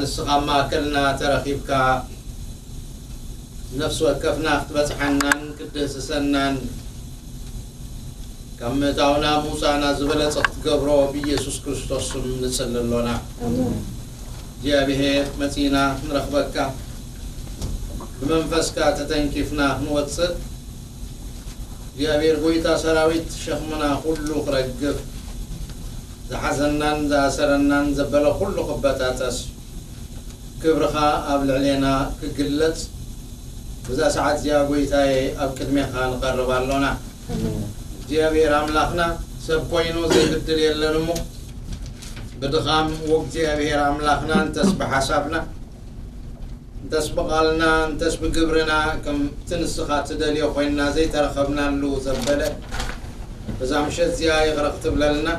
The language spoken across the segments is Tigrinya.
ንስኻ ኣብ ማእከልና ተረኺብካ፣ ነፍሲ ወከፍና ክትበጽሓናን ክትድህስሰናን፣ ካብ ምእታውና ምውጻእና ዝበለጸ ክትገብሮ ብኢየሱስ ክርስቶስ ስም ንጽሊ ኣሎና። ኣሜን። እግዚኣብሔር፣ መጺእና ክንረኽበካ፣ ብመንፈስካ ተተንኪፍና ክንወጽእ፣ እግዚኣብሔር ጐይታ ሰራዊት ሸኽምና ኩሉ ክረግፍ፣ ዝሓዘናን ዝኣሰረናን ዘበለ ኩሉ ክበጣጠስ፣ ክብርኻ ኣብ ልዕሌና ክግለጽ፣ በዛ ሰዓት እዚኣ ጐይታየ ኣብ ቅድሜኻ ንቐርብ ኣሎና። እግዚኣብሔር ኣምላኽና፣ ሰብ ኮይኑ ዘይብድል የለን እሞ፣ ብድኻም ወእግዚኣብሔር ኣምላኽና እንተስ ብሓሳብና፣ እንተስ ብቓልና፣ እንተስ ብግብርና፣ ከምቲ ንስኻ ትደልዮ ኮይንና ዘይተረኸብናሉ ዘበለ፣ በዛ ምሸት እዚኣ ይቕረ ክትብለልና፣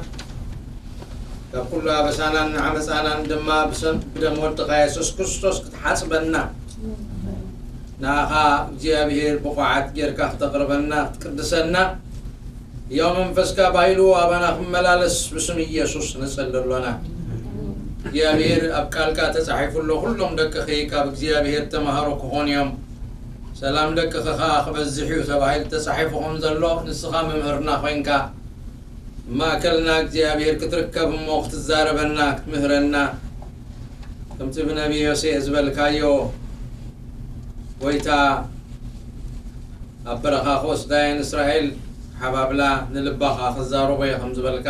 ካብ ኩሉ ኣበሳናን ዓመፃናን ድማ ብሰም-፣ ብደም ወድኻ የሱስ ክርስቶስ ክትሓፅበና፣ ንኣኻ እግዚኣብሔር ብቑዓት ጌርካ ክተቕርበና፣ ክትቅድሰና፣ ሕያው መንፈስካ ባይሉ ኣባና ክመላለስ ብስም ኢየሱስ ንጸሊ ኣሎና። እግዚኣብሔር ኣብ ቃልካ ተጻሒፉ ኣሎ፣ ኩሎም ደቅኺ ካብ እግዚኣብሔር ተማሃሮ ክኾኑ እዮም። ሰላም ደቅኺ ኸኣ ክበዝሕ እዩ ተባሂሉ ተጻሒፉ ከም ዘሎ፣ ንስኻ መምህርና ኮይንካ፣ ማእከልና እግዚኣብሔር ክትርከብ እሞ ክትዛረበና፣ ክትምህረና፣ ከምቲ ብነቢ ዮሴዕ ዝበልካዮ፣ ጎይታ ኣብ በረኻ ክወስዳ እየን እስራኤል፣ ሓባብላ ንልባኻ ክዛረቦ እየ ከም ዝበልካ፣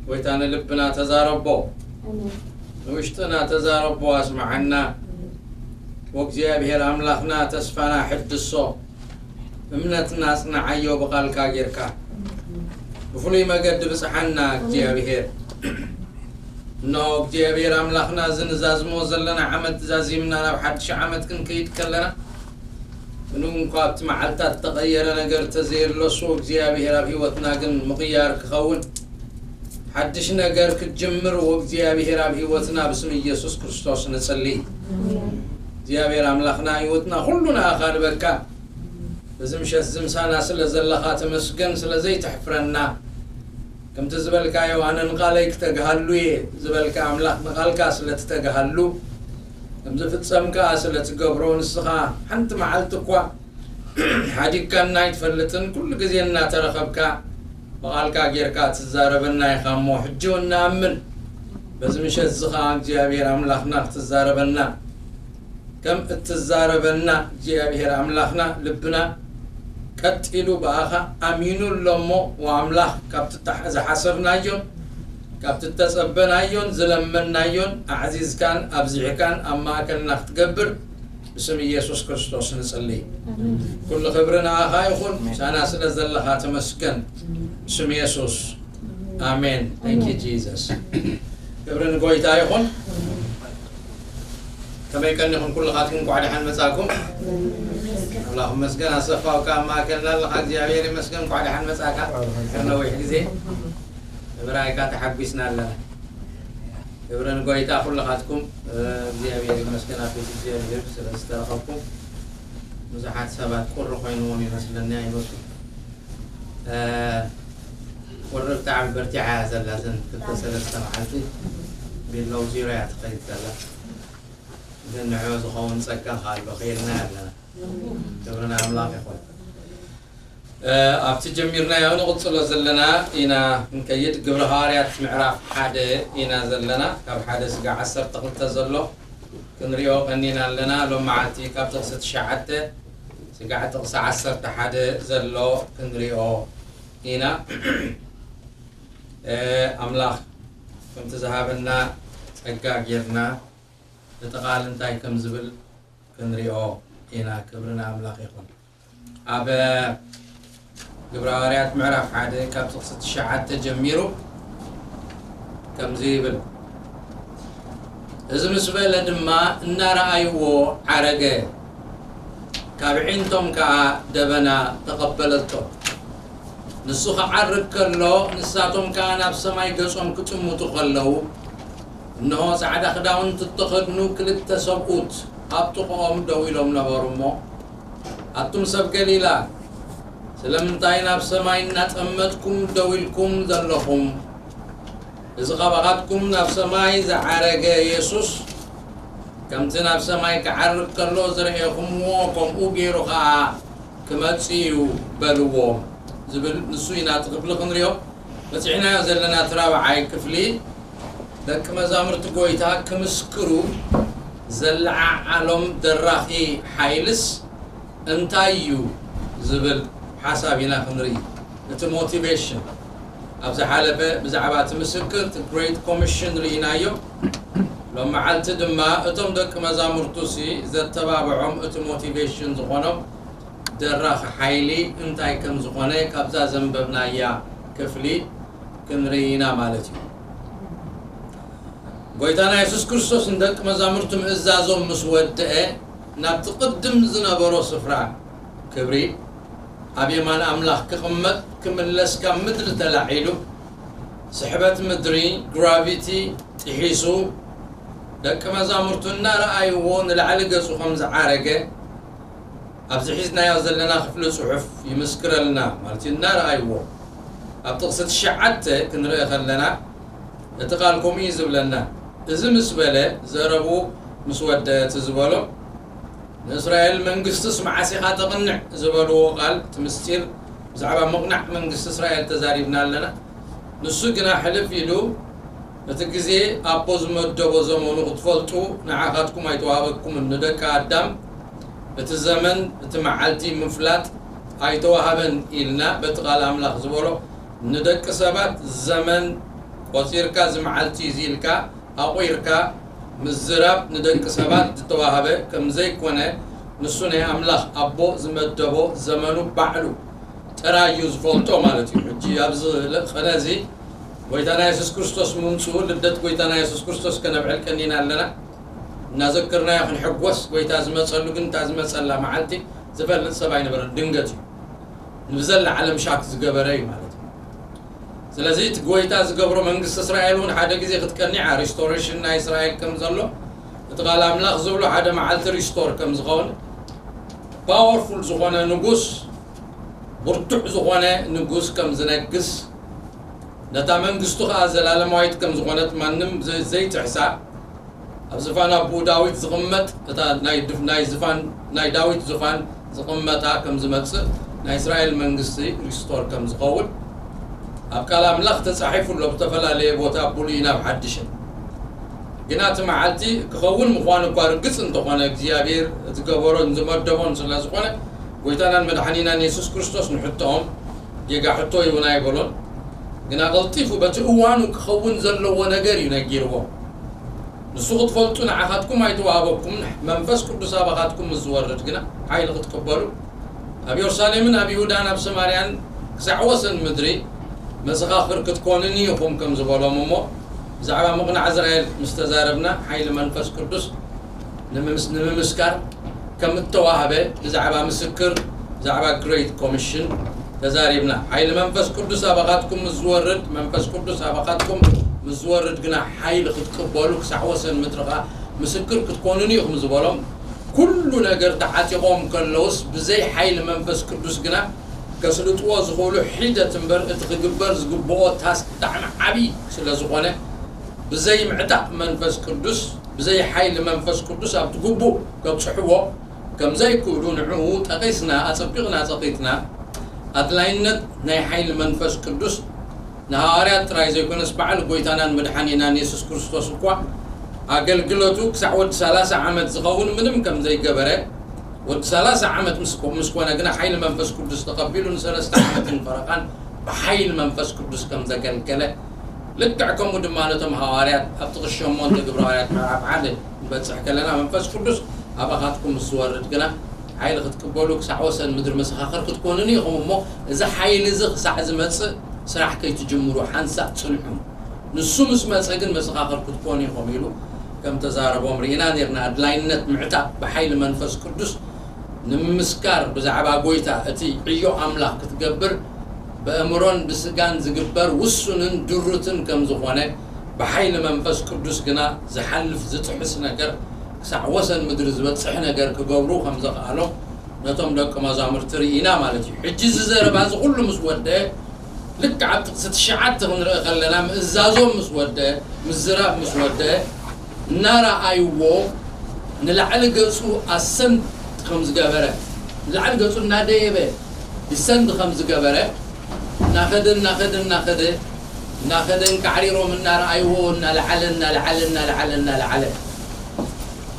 ጎይታ ንልብና ተዛረቦ፣ ኣሜን። ንውሽጥና ተዛረቦ፣ ኣስምዓና። ኣሜን። ወእግዚኣብሔር ኣምላኽና ተስፋና ሕድሶ፣ እምነትና ኣጽንዓዮ ብቓልካ ጌርካ። ብፍሉይ መገዲ ብጽሓና እግዚኣብሔር። እነሆ እግዚኣብሔር ኣምላኽና፣ እዚ ንዛዝሞ ዘለና ዓመት ዛዚምና ናብ ሓድሽ ዓመት ክንከይድ ከለና፣ ምንም እንኳ ኣብቲ መዓልታት እተቐየረ ነገር እንተዘየሎሱ፣ እግዚኣብሔር ኣብ ህይወትና ግን ምቕያር ክኸውን፣ ሓድሽ ነገር ክትጅምር፣ ወእግዚኣብሔር ኣብ ህይወትና ብስም ኢየሱስ ክርስቶስ ንጽሊ። እግዚኣብሔር ኣምላኽና፣ ህይወትና ኩሉ ንኣኻ ንበካ። እዚ ምሸት እዚ ምሳና ስለ ዘለኻ ተመስገን፣ ስለ ዘይተሕፍረና። ከምቲ ዝበልካዮ፣ ኣነ ንቓለይ ክተግሃሉ እየ ዝበልካ ኣምላኽ፣ ንቓልካ ስለ ትተግሃሉ፣ ከም ዝፍጸም ከኣ ስለ ትገብሮ፣ ንስኻ ሓንቲ መዓልቲ እኳ ሓዲግካና ኣይትፈልጥን። ኩሉ ግዜ እናተረኸብካ፣ ብቓልካ ጌርካ ትዛረበና ኢኻ እሞ፣ ሕጂ እውን ንኣምን። በዚ ምሸት እዚ ኸኣ እግዚኣብሔር ኣምላኽና ክትዛረበና፣ ከም እትዛረበና እግዚኣብሔር ኣምላኽና ልብና ቀጥ ኢሉ ብኣኻ ኣሚኑ ኣሎ እሞ፣ ወኣምላኽ ካብቲ እተሓ-፣ ዝሓሰብናዮን ካብቲ እተጸበናዮን ዝለመንናዮን ኣዕዚዝካን ኣብዚሕካን ኣብ ማእከልና ክትገብር ብስም ኢየሱስ ክርስቶስ ንጽሊ። ኣሜን። ኩሉ ክብሪ ንኣኻ ይኹን፣ ምሳና ስለ ዘለኻ ተመስገን። ብስም የሱስ። ኣሜን። Thank you, ኣሜን። Jesus። ክብሪ ንጎይታ ይኹን። ከመይ ቀኒኹም ኩልኻትኩም? እንኳዕ ደሓን መጻእኩም። ኣምላኽ ይመስገን። ኣሰፋው ካብ ማእከልና ኣለኻ። እግዚኣብሔር ይመስገን። እንኳዕ ደሓን መጻእካ። ድሕሪ ነዊሕ ግዜ ምርኣይካ ተሓጒስና ኣለና። ክብሪ ንጎይታ። ኩልኻትኩም፣ እ፣ እግዚኣብሔር ይመስገን። ኣብ ቤት እግዚኣብሔር ስለ ዝተረኸብኩም ብዙሓት ሰባት ቁሪ ኮይንዎም ይመስለኒ፣ ኣይመስሉ። እ፣ ቁሪ ብጣዕሚ በርቲዓ እያ ዘላ። እዘን ክልተ ሰለስተ መዓልቲ ቢሎው ዚሮ እያ ትኸይድ ዘላ። ግን ንዕኡ ዝኸውን ጸጋ ከ ኣሎ፣ ከይድና ኣለና። ክብሪ ንኣምላኽ ይኹን። እ፣ ኣብቲ ጀሚርናዮ ንቕጽሎ ዘለና ኢና ክንከይድ። ግብረ ሃዋርያት ምዕራፍ ሓደ ኢና ዘለና። ካብ ሓደ ስጋዕ ዓሰርተ ክልተ ዘሎ ክንሪኦ ቀኒና ኣለና። ሎም መዓልቲ ካብ ጥቕሲ ትሽዓተ ስጋዕ ጥቕሲ ዓሰርተ ሓደ ዘሎ ክንሪኦ ኢና። እ፣ ኣምላኽ ከምቲ ዝሃበና ጸጋ ጌርና እቲ ቃል እንታይ ከም ዝብል ክንሪኦ ኢና። ክብሪ ንኣምላኽ ይኹን። ኣብ ግብረ ሃዋርያት ምዕራፍ ሓደ ካብ ጥቕሲ ትሽዓተ ጀሚሩ ከምዚ ይብል፣ እዚ ምስ በለ ድማ እናረኣይዎ ዓረገ፣ ካብ ዒንቶም ከኣ ደበና ተቐበለቶ። ንሱ ክዓርግ ከሎ ንሳቶም ከኣ ናብ ሰማይ ገጾም ክጥምቱ ከለዉ፣ እንሆ፣ ጻዕዳ ክዳውንቲ እተኸድኑ ክልተ ሰብኡት ኣብ ጥቕኦም ደው ኢሎም ነበሩ እሞ፣ ኣቱም ሰብ ገሊላ፣ ስለምንታይ ናብ ሰማይ እናጠመትኩም ደው ኢልኩም ዘለኹም? እዚ ኻባኻትኩም ናብ ሰማይ ዝዓረገ የሱስ ከምቲ ናብ ሰማይ ክዓርግ ከሎ ዝረኤኹምዎ፣ ከምኡ ገይሩ ኸኣ ክመጽእ እዩ በልዎ ዝብል ንሱ ኢና እቲ ክፍሊ ክንሪኦ በጺሕናዮ ዘለና። እቲ ራብዓይ ክፍሊ ደቂ መዛሙርቲ ጐይታ ክምስክሩ ዘለዓዓሎም ደራኺ ሓይልስ እንታይ እዩ ዝብል ሓሳብ ኢና ክንርኢ። እቲ ሞቲቬሽን ኣብ ዝሓለፈ ብዛዕባ እቲ ምስክር እቲ ግሬት ኮሚሽን ርኢናዮ። ሎም መዓልቲ ድማ እቶም ደቂ መዛሙርቱ ሲ ዘተባብዖም እቲ ሞቲቬሽን ዝኾኖም ደራኺ ሓይሊ እንታይ ከም ዝኾነ ካብዛ ዘንበብናያ ክፍሊ ክንርኢ ኢና ማለት እዩ። ጎይታና የሱስ ክርስቶስ ንደቂ መዛሙርቱ ምእዛዞም ምስ ወደአ ናብቲ ቅድም ዝነበሮ ስፍራ ክብሪ ኣብ የማን ኣምላኽ ክቕመጥ ክምለስ ካብ ምድሪ ተላዒሉ ስሕበት ምድሪ ግራቪቲ ጥሒሱ ደቂ መዛሙርቱ እናረኣይዎ ንላዕሊ ገጹ ከም ዝዓረገ ኣብዚ ሒዝናዮ ዘለና ክፍሊ ጽሑፍ ይምስክረልና ማለት እዩ። እናረኣይዎ ኣብ ጥቕሲ ትሽዓተ ክንርኢ ከለና እቲ ቃል ከምኡ እዩ ዝብለና። እዚ ምስ በለ ዘረቡ ምስ ወደ እቲ ዝበሎ ንእስራኤል መንግስትስ መዓስ ኢኻ ተቕንዕ ዝበልዎ ቃል እቲ ምስጢር ብዛዕባ ምቕናዕ መንግስቲ እስራኤል ተዛሪብና ኣለና። ንሱ ግና ሕልፍ ኢሉ እቲ ግዜ ኣቦ ዝመደቦ ዘመኑ ክትፈልጡ ንዓኻትኩም ኣይተዋህበኩምን፣ ንደቂ ኣዳም እቲ ዘመን እቲ መዓልቲ ምፍላጥ ኣይተዋህበን ኢልና በቲ ቃል ኣምላኽ ዝበሎ ንደቂ ሰባት ዘመን ቆጺርካ እዚ መዓልቲ እዚ ኢልካ ኣቑርካ ምዝራብ ንደቂ ሰባት ዝተዋህበ ከም ዘይኮነ ንሱ ናይ ኣምላኽ ኣቦ ዝመደቦ ዘመኑ ባዕሉ ጥራይ እዩ ዝፈልጦ ማለት እዩ። ሕጂ ኣብዚ ቅነ እዚ ጎይታና የሱስ ክርስቶስ ምምፅኡ ልደት ጎይታና የሱስ ክርስቶስ ከነብዕል ቀኒና ኣለና። እናዘከርናዮ ክንሕጎስ ጎይታ ዝመፀሉ ግን እታ ዝመፀላ መዓልቲ ዝፈልጥ ሰብ ኣይነበረን። ድንገት እዩ ንብዘላ ዓለም ሻክ ዝገበረ እዩ ማለት እዩ። ስለዚ እቲ ጎይታ ዝገብሮ መንግስቲ እስራኤል እውን ሓደ ግዜ ክትቀኒዓ ሪስቶሬሽን ናይ እስራኤል ከም ዘሎ እቲ ቃል ኣምላኽ ዝብሎ ሓደ መዓልቲ ሪስቶር ከም ዝኸውን ፓወርፉል ዝኾነ ንጉስ ብርቱዕ ዝኾነ ንጉስ ከም ዝነግስ ነታ መንግስቱ ከዓ ዘላለማዊት ከም ዝኾነት ማንም ዘ- ዘይጥሕሳ ኣብ ዝፋን ኣቦኡ ዳዊት ዝቕመጥ እታ ናይ ድፍ- ናይ ዝፋን ናይ ዳዊት ዝፋን ዝቕመጣ ከም ዝመጽእ ናይ እስራኤል መንግስቲ ሪስቶር ከም ዝኸውን ኣብ ቃል ኣምላኽ ተጻሒፉ ኣሎ። ብዝተፈላለየ ቦታ ብሉይ ናብ ሓድሽን ግና እቲ መዓልቲ ክኸውን ምዃኑ እኳ ርግጽ እንተኾነ እግዚኣብሔር ዝገበሮን ዝመደቦን ስለ ዝኾነ ጎይታናን መድሓኒናን የሱስ ክርስቶስ ንሕቶኦም ጌጋ ሕቶ ይውን ኣይበሎን። ግና ቀልጢፉ በቲ እዋኑ ክኸውን ዘለዎ ነገር እዩ ነጊርዎም። ንሱ ክትፈልጡ ንዓኻትኩም ኣይተዋህበኩም፣ መንፈስ ቅዱስ ኣባኻትኩም ምስ ዝወርድ ግና ሓይሊ ክትቅበሉ ኣብ የሩሳሌምን ኣብ ይሁዳን ኣብ ሰማርያን ክሳዕ ወሰን ምድሪ መሰኻኽር ክትኮኑኒ ኢኹም ከም ዝበሎም እሞ ብዛዕባ ምቕናዕ እስራኤል ምስ ተዛረብና ሓይሊ መንፈስ ቅዱስ ንምምስ- ንምምስካር ከም እተዋህበ ብዛዕባ ምስክር ብዛዕባ ግሬት ኮሚሽን ተዛሪብና። ሓይሊ መንፈስ ቅዱስ ኣባኻትኩም ምስ ዝወርድ መንፈስ ቅዱስ ኣባኻትኩም ምስ ዝወርድ ግና ሓይሊ ክትቅበሉ ክሳዕ ወሰን ምድሪ ኸዓ ምስክር ክትኮኑኒ ኢኹም ዝበሎም ኩሉ ነገር ተዓጢቖም ከለውስ ብዘይ ሓይሊ መንፈስ ቅዱስ ግና ከስልጥዎ ዝኽእሉ ሒደት እምበር እቲ ክግበር ዝግብኦ ታስክ ብጣዕሚ ዓብዪ ስለ ዝኾነ ብዘይ ምዕጣቕ መንፈስ ቅዱስ ብዘይ ሓይሊ መንፈስ ቅዱስ ኣብቲ ግቡእ ከብፅሕዎ ከም ዘይክእሉ ንዕኡ ጠቒስና ኣፀቢቕና ፀቒጥና ኣድላይነት ናይ ሓይሊ መንፈስ ቅዱስ ንሃዋርያት ጥራይ ዘይኮነስ በዓል ጎይታናን መድሓኒናን የሱስ ክርስቶስ እኳ ኣገልግሎቱ ክሳዕ ወዲ ሰላሳ ዓመት ዝኸውን ምንም ከም ዘይገበረ ወዲ ሰላሳ ዓመት ምስ ኮ- ምስ ኮነ ግና ሓይሊ መንፈስ ቅዱስ ተቐቢሉ ንሰለስተ ዓመትን ፈረቓን ብሓይሊ መንፈስ ቅዱስ ከም ዘገልገለ ልክዕ ከምኡ ድማ ነቶም ሃዋርያት ኣብ ጥቕሲ ሸሞንተ ግብረ ሃዋርያት ምዕራፍ ሓደ ንበፅሕ ከለና መንፈስ ቅዱስ ኣባኻትኩም ምስ ዝወርድ ግና ሓይሊ ክትቅበሉ ክሳዕ ወሰን ምድሪ መሰኻኽር ክትኮኑኒ ኢኹም እሞ እዚ ሓይሊ እዚ ክሳዕ ዝመፅእ ስራሕ ከይትጅምሩ ሓንሳእ ፅንሑ። ንሱ ምስ መፀ ግን መሰኻኽር ክትኮኑ ኢኹም ኢሉ ከም ተዛረቦም ርኢና ነርና። ኣድላይነት ምዕጣቕ ብሓይሊ መንፈስ ቅዱስ ንምምስካር ብዛዕባ ጎይታ እቲ ዕዮ ኣምላኽ ክትገብር ብእምሮን ብስጋን ዝግበር ውሱንን ድሩትን ከም ዝኾነ ብሓይሊ መንፈስ ቅዱስ ግና ዝሓልፍ ዝጥሕስ ነገር ክሳዕ ወሰን ምድሪ ዝበጽሕ ነገር ክገብሩ ከም ዘኽኣሎም ነቶም ደቂ መዛሙርቲ ርኢና ማለት እዩ። ሕጂ እዚ ዘረባ እዚ ኩሉ ምስ ወደ ልክዕ ኣብ ጥቕሲ ትሽዓተ ክንርኢ ከለና ምእዛዞም ምስ ወደ ምዝራብ ምስ ወደ እናረኣይዎ ንላዕሊ ገጹ ኣሰንድ ከም ዝገበረ፣ ንላዕሊ ገጹ እናደየበ ይሰንድ ከም ዝገበረ፣ እናኸደ እናኸደ እናኸደ እናኸደ፣ እንቃዕሪሮም እናረኣይዎ፣ እናለዓለ እናለዓለ እናለዓለ እናለዓለ፣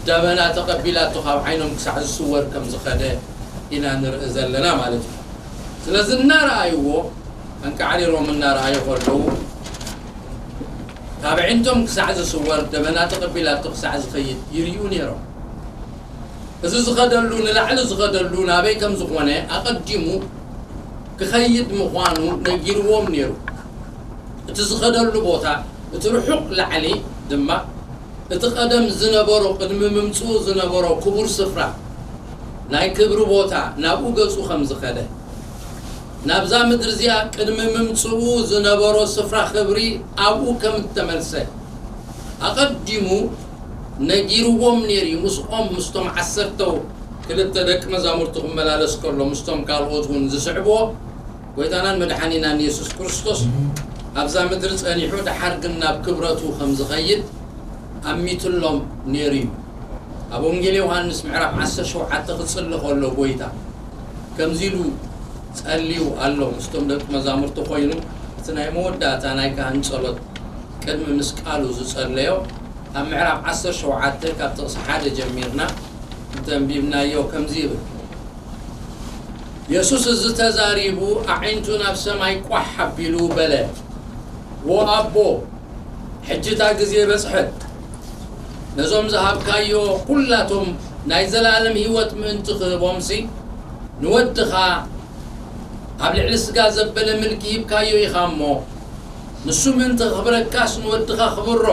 ደበና ተቐቢላቶ ካብ ዓይኖም ክሳዕ ዝስወር ከም ዝኸደ ኢና ንርኢ ዘለና ማለት እዩ። ስለዚ እናረኣይዎ፣ ኣንቃዕሪሮም እናረኣዩ ከለዉ፣ ካብ ኣዒንቶም ክሳዕ ዝስወር፣ ደበና ተቐቢላቶ ክሳዕ ዝኸይድ ይርእዩ ነይሮም። እዚ ዝኸደሉ፣ ንላዕሊ ዝኸደሉ ናበይ ከም ዝኾነ ኣቐዲሙ ክኸይድ ምዃኑ ነጊርዎም ነይሩ። እቲ ዝኸደሉ ቦታ፣ እቲ ርሑቕ ላዕሊ ድማ፣ እቲ ቀደም ዝነበሮ፣ ቅድሚ ምምጽኡ ዝነበሮ ክቡር ስፍራ፣ ናይ ክብሪ ቦታ፣ ናብኡ ገጹ ከም ዝኸደ፣ ናብዛ ምድሪ እዚኣ ቅድሚ ምምጽኡ ዝነበሮ ስፍራ ክብሪ ኣብኡ ከም እተመልሰ ኣቐዲሙ ነጊርዎም ነይሩ እዩ። ምስኦም፣ ምስቶም ዓሰርተ ክልተ ደቂ መዛሙርቱ ክመላለስ ከሎ፣ ምስቶም ካልኦት እውን ዝስዕብዎ፣ ጎይታናን መድሓኒናን የሱስ ክርስቶስ ኣብዛ ምድሪ ጸኒሑ፣ ደሓር ግን ናብ ክብረቱ ከም ዝኸይድ ኣሚትሎም ነይሩ እዩ። ኣብ ወንጌል ዮሃንስ ምዕራፍ ዓሰርተ ሸውዓተ ክጽሊ ከሎ፣ ጎይታ ከምዚ ኢሉ ጸልዩ ኣሎ። ምስቶም ደቂ መዛሙርቱ ኮይኑ፣ እቲ ናይ መወዳእታ ናይ ካህን ጸሎት ቅድሚ ምስቃሉ ዝጸለዮ፣ ኣብ ምዕራፍ ዓሰርተ ሸውዓተ ካብ ጥቕሲ ሓደ ጀሚርና እንተንቢብናዮ ከምዚ ይብል። የሱስ እዚ ተዛሪቡ፣ ኣዒንቱ ናብ ሰማይ ቋሕ ኣቢሉ በለ፣ "ዎ ኣቦ፣ ሕጂ እታ ግዜ በጽሐት። ነዞም ዝሃብካዮ ኩላቶም ናይ ዘላለም ህይወት ምእንቲ ክህቦምሲ፣ ንወድኻ ኣብ ልዕሊ ስጋ ዘበለ ምልኪ ሂብካዮ ኢኻ እሞ፣ ንሱ ምእንቲ ከኽብረካስ ንወድኻ ክብሮ።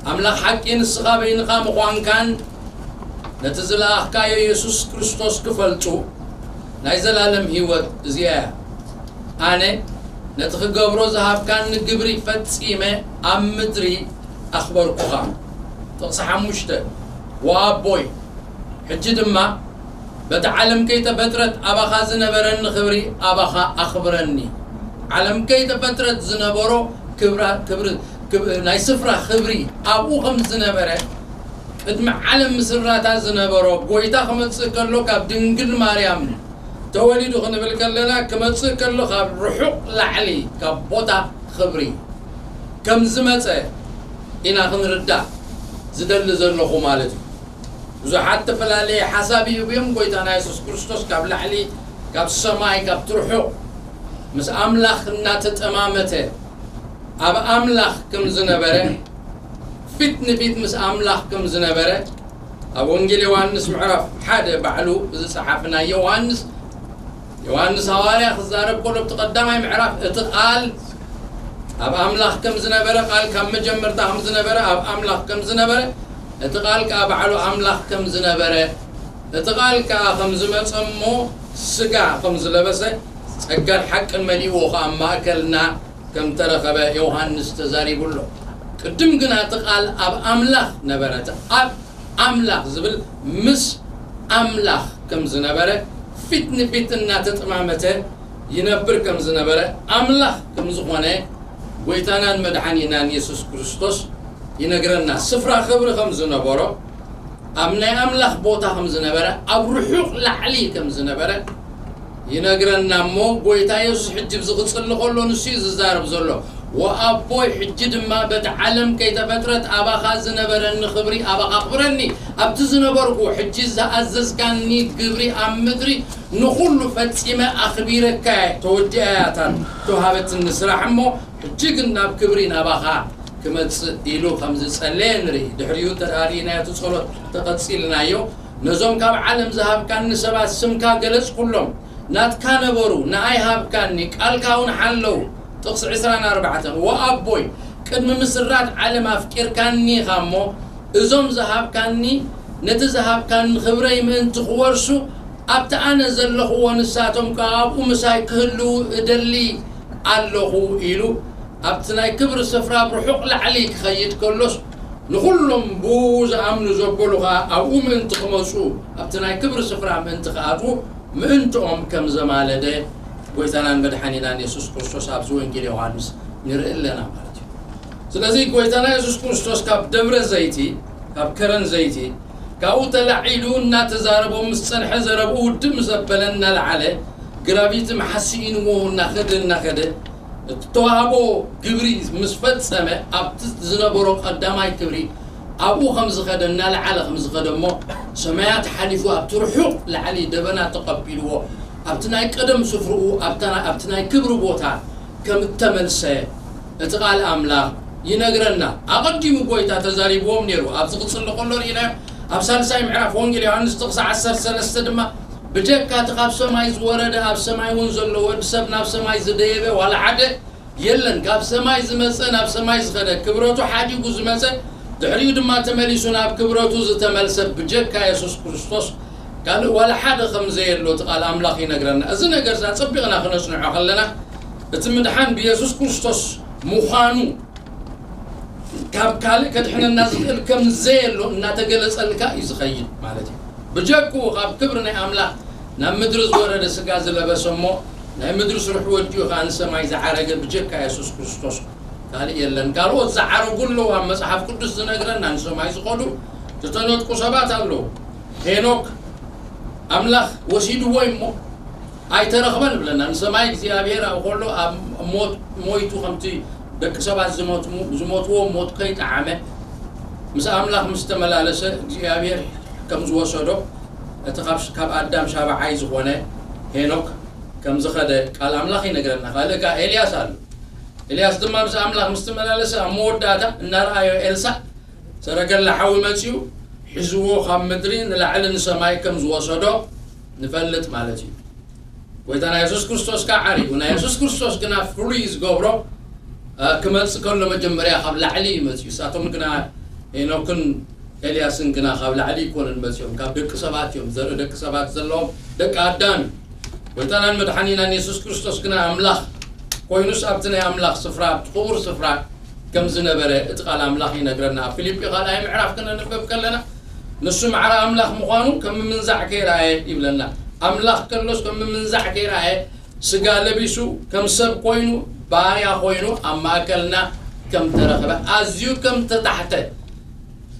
ኣምላኽ ሓቂ ንስኻ በይንኻ ምዃንካን ነቲ ዝለኣኽካዮ የሱስ ክርስቶስ ክፈልጡ ናይ ዘላለም ህይወት እዚኣ እያ። ኣነ ነቲ ክገብሮ ዝሃብካኒ ግብሪ ፈጺመ ኣብ ምድሪ ኣኽበርኩኻ።" ጥቕሲ ሓሙሽተ፣ "ወኣቦይ፣ ሕጂ ድማ በቲ ዓለም ከይተፈጥረት ኣባኻ ዝነበረኒ ክብሪ ኣባኻ ኣኽብረኒ።" ዓለም ከይተፈጥረት ዝነበሮ ክብራ-፣ ክብሪ፣ ክብ-፣ ናይ ስፍራ ክብሪ ኣብኡ ከም ዝነበረ፣ ቅድሚ ዓለም ምስራታ ዝነበሮ፣ ጎይታ ክመጽእ ከሎ ካብ ድንግል ማርያም ተወሊዱ ክንብል ከለና፣ ክመጽእ ከሎ ካብ ርሑቕ ላዕሊ፣ ካብ ቦታ ክብሪ ከም ዝመጸ ኢና ክንርዳእ ዝደሊ ዘለኹ ማለት እዩ። ብዙሓት ተፈላለየ ሓሳብ ይህቡ እዮም። ጎይታና የሱስ ክርስቶስ ካብ ላዕሊ፣ ካብ ሰማይ፣ ካብ ትርሑቕ ምስ ኣምላኽ እናተጠማመተ ኣብ ኣምላኽ ከም ዝነበረ፣ ፊት ንፊት ምስ ኣምላኽ ከም ዝነበረ ኣብ ወንጌል ዮሃንስ ምዕራፍ ሓደ ባዕሉ ዝጸሓፈ ናይ ዮሃንስ፣ ዮሃንስ ሃዋርያ ክዛረብ ከሎ ኣብቲ ቀዳማይ ምዕራፍ እቲ ቃል ኣብ ኣምላኽ ከም ዝነበረ፣ ቃል ካብ መጀመርታ ከም ዝነበረ፣ ኣብ ኣምላኽ ከም ዝነበረ፣ እቲ ቃል ከኣ ባዕሉ ኣምላኽ ከም ዝነበረ፣ እቲ ቃል ከኣ ከም ዝመጸ እሞ ስጋ ከም ዝለበሰ፣ ጸጋን ሓቅን መሊእዎ ከኣ ኣብ ማእከልና ከም ተረኸበ ዮሃንስ ተዛሪቡ ኣሎ። ቅድም ግና እቲ ቃል ኣብ ኣምላኽ ነበረ። እቲ ኣብ ኣምላኽ ዝብል ምስ ኣምላኽ ከም ዝነበረ፣ ፊት ንፊት እናተጠማመተ ይነብር ከም ዝነበረ፣ ኣምላኽ ከም ዝኾነ ጎይታናን መድሓኒናን የሱስ ክርስቶስ ይነግረና። ስፍራ ክብሪ ከም ዝነበሮ፣ ኣብ ናይ ኣምላኽ ቦታ ከም ዝነበረ፣ ኣብ ርሑቕ ላዕሊ ከም ዝነበረ ይነግረና እሞ፣ ጎይታ የሱስ ሕጂ ኣብዚ ክጽሊ ከሎ ንሱ እዩ ዝዛረብ ዘሎ። "ወኣቦይ፣ ሕጂ ድማ በቲ ዓለም ከይተፈጥረት ኣባኻ ዝነበረኒ ክብሪ ኣባኻ ኣኽብረኒ። ኣብቲ ዝነበርኩ፣ ሕጂ ዝኣዘዝካኒ ግብሪ ኣብ ምድሪ ንኹሉ ፈጺመ ኣኽቢረካ እየ። ተወዲኣ እያ እታ ተዋሃበትኒ ስራሕ እሞ፣ ሕጂ ግን ናብ ክብሪ ናባኻ ክመጽእ" ኢሉ ከም ዝጸለየ ንርኢ። ድሕሪኡ ተራእናዮ፣ እቲ ጸሎት ተቐጺልናዮ። "ነዞም ካብ ዓለም ዝሃብካኒ ሰባት ስምካ ገለጽኩሎም፣ ናትካ ነበሩ፣ ንኣይ ሃብካኒ፣ ቃልካ እውን ሓለዉ።" ጥቕሲ ዕስራን ኣርባዕተን፣ "ወኣቦይ፣ ቅድሚ ምስራት ዓለም ኣፍቂርካኒ ኢኻ እሞ፣ እዞም ዝሃብካኒ፣ ነቲ ዝሃብካኒ ክብረይ ምእንቲ ክወርሱ፣ ኣብቲ ኣነ ዘለኽዎ ንሳቶም ከኣ ኣብኡ ምሳይ ክህልዉ እደሊ ኣለኹ" ኢሉ ኣብቲ ናይ ክብሪ ስፍራ ብርሑቕ ላዕሊ ክኸይድ ከሎስ፣ ንኹሎም ብኡ ዝኣምኑ ዘበሉ ኸኣ ኣብኡ ምእንቲ ክመጹ፣ ኣብቲ ናይ ክብሪ ስፍራ ምእንቲ ክኣትዉ፣ ምእንትኦም ከም ዘማለደ ጎይታናን መድሓኒናን የሱስ ክርስቶስ ኣብዚ ወንጌል ዮሃንስ ንርኢ ኣለና ማለት እዩ። ስለዚ ጎይታና የሱስ ክርስቶስ ካብ ደብረ ዘይቲ ካብ ከረን ዘይቲ ካብኡ ተላዒሉ እናተዛረቦም ምስ ጸንሐ፣ ዘረብኡ ውድእ ምስ ኣበለ እናለዓለ፣ ግራቪቲ መሓሲኢንዎ እናኸደ እናኸደ፣ እቲ ተዋህቦ ግብሪ ምስ ፈጸመ፣ ኣብቲ ዝነበሮ ቀዳማይ ክብሪ ኣብኡ ከም ዝኸደ እናለዓለ ከም ዝኸደ እሞ፣ ሰማያት ሓሊፉ ኣብቲ ርሑቕ ላዕሊ ደበና ተቐቢልዎ፣ ኣብቲ ናይ ቀደም ስፍርኡ ኣብታ- ኣብቲ ናይ ክብሪ ቦታ ከም እተመልሰ እቲ ቃል ኣምላኽ ይነግረና። ኣቐዲሙ ጎይታ ተዛሪብዎም ነይሩ። ኣብ ዝቕጽል ከሎ ርኢናዮ። ኣብ ሳልሳይ ምዕራፍ ወንጌል ዮሃንስ ጥቕሲ ዓሰርተ ሰለስተ ድማ፣ ብጀካ እቲ ካብ ሰማይ ዝወረደ ኣብ ሰማይ እውን ዘሎ ወዲ ሰብ ናብ ሰማይ ዝደየበ ዋላ ሓደ የለን። ካብ ሰማይ ዝመጸ፣ ናብ ሰማይ ዝኸደ፣ ክብረቱ ሓዲጉ ዝመጸ፣ ድሕሪኡ ድማ ተመሊሱ ናብ ክብረቱ ዝተመልሰ ብጀካ የሱስ ክርስቶስ ካልእ ዋላ ሓደ ከም ዘየሎ እቲ ቃል ኣምላኽ ይነግረና። እዚ ነገር እዚ ኣጸቢቕና ክነጽንዖ ከለና፣ እቲ ምድሓን ብየሱስ ክርስቶስ ምዃኑ፣ ካብ ካልእ ከድሕነና ዝኽእል ከም ዘየሎ እናተገለጸልካ እዩ ዝኸይድ ማለት እዩ። ብጀክኡ ካብ ክብሪ ናይ ኣምላኽ ናብ ምድሪ ዝወረደ ስጋ ዝለበሰ እሞ፣ ናይ ምድሪ ስርሑ ወዲኡ ኸኣ ንሰማይ ዝዓረገ ብጀካ የሱስ ክርስቶስ ካልእ የለን። ካልኦት ዝዓረጉ ኣለዉ፣ ኣብ መጽሓፍ ቅዱስ ዝነግረና ንሰማይ ዝኸዱ ዝተነጥቁ ሰባት ኣለዉ። ሄኖክ ኣምላኽ ወሲድዎ እሞ ኣይተረኽበን ይብለና። ንሰማይ እግዚኣብሔር ኣብ ከሎ ኣብ ሞት ሞይቱ፣ ከምቲ ደቂ ሰባት ዝሞት- ዝሞትዎ ሞት ከይጠዓመ፣ ምስ ኣምላኽ ምስ ተመላለሰ እግዚኣብሔር ከም ዝወሰዶ፣ እቲ ካብ- ካብ ኣዳም ሻብዓይ ዝኾነ ሄኖክ ከም ዝኸደ ቃል ኣምላኽ ይነግረና። ካልእ ከኣ ኤልያስ ኣሎ። ኤልያስ ድማ ምስ ኣምላኽ ምስ ተመላለሰ፣ ኣብ መወዳእታ እናረኣዮ ኤልሳዕ ሰረገላ ሓዊ መጺኡ ሒዝዎ ካብ ምድሪ ንላዕሊ ንሰማይ ከም ዝወሰዶ ንፈልጥ ማለት እዩ። ጎይታና የሱስ ክርስቶስ ከኣ ዓሪጉ። ናይ የሱስ ክርስቶስ ግና ፍሉይ ዝገብሮ፣ እ፣ ክመጽእ ከሎ መጀመርያ ካብ ላዕሊ እዩ መጺኡ። ንሳቶም ግና ሄኖክን ኤልያስን ግና ካብ ላዕሊ ኣይኮኑን መጺኦም፣ ካብ ደቂ ሰባት እዮም፣ ዘርኢ ደቂ ሰባት ዘለዎም ደቂ ኣዳም እዩ። ጎይታናን መድሓኒናን የሱስ ክርስቶስ ግና ኣምላኽ ኮይኑስ ኣብቲ ናይ ኣምላኽ ስፍራ፣ ኣብቲ ክቡር ስፍራ ከም ዝነበረ እቲ ቃል ኣምላኽ ይነግረና። ኣብ ፊልጲ ካልኣይ ምዕራፍ ክነንብብ ከለና፣ ንሱ ማዕረ ኣምላኽ ምዃኑ ከም ምምንዛዕ ከይረኣየ ይብለና። ኣምላኽ ከሎስ ከም ምምንዛዕ ከይረኣየ፣ ስጋ ለቢሱ ከም ሰብ ኮይኑ፣ ባርያ ኮይኑ ኣብ ማእከልና ከም ተረኽበ፣ ኣዝዩ ከም ተታሕተ፣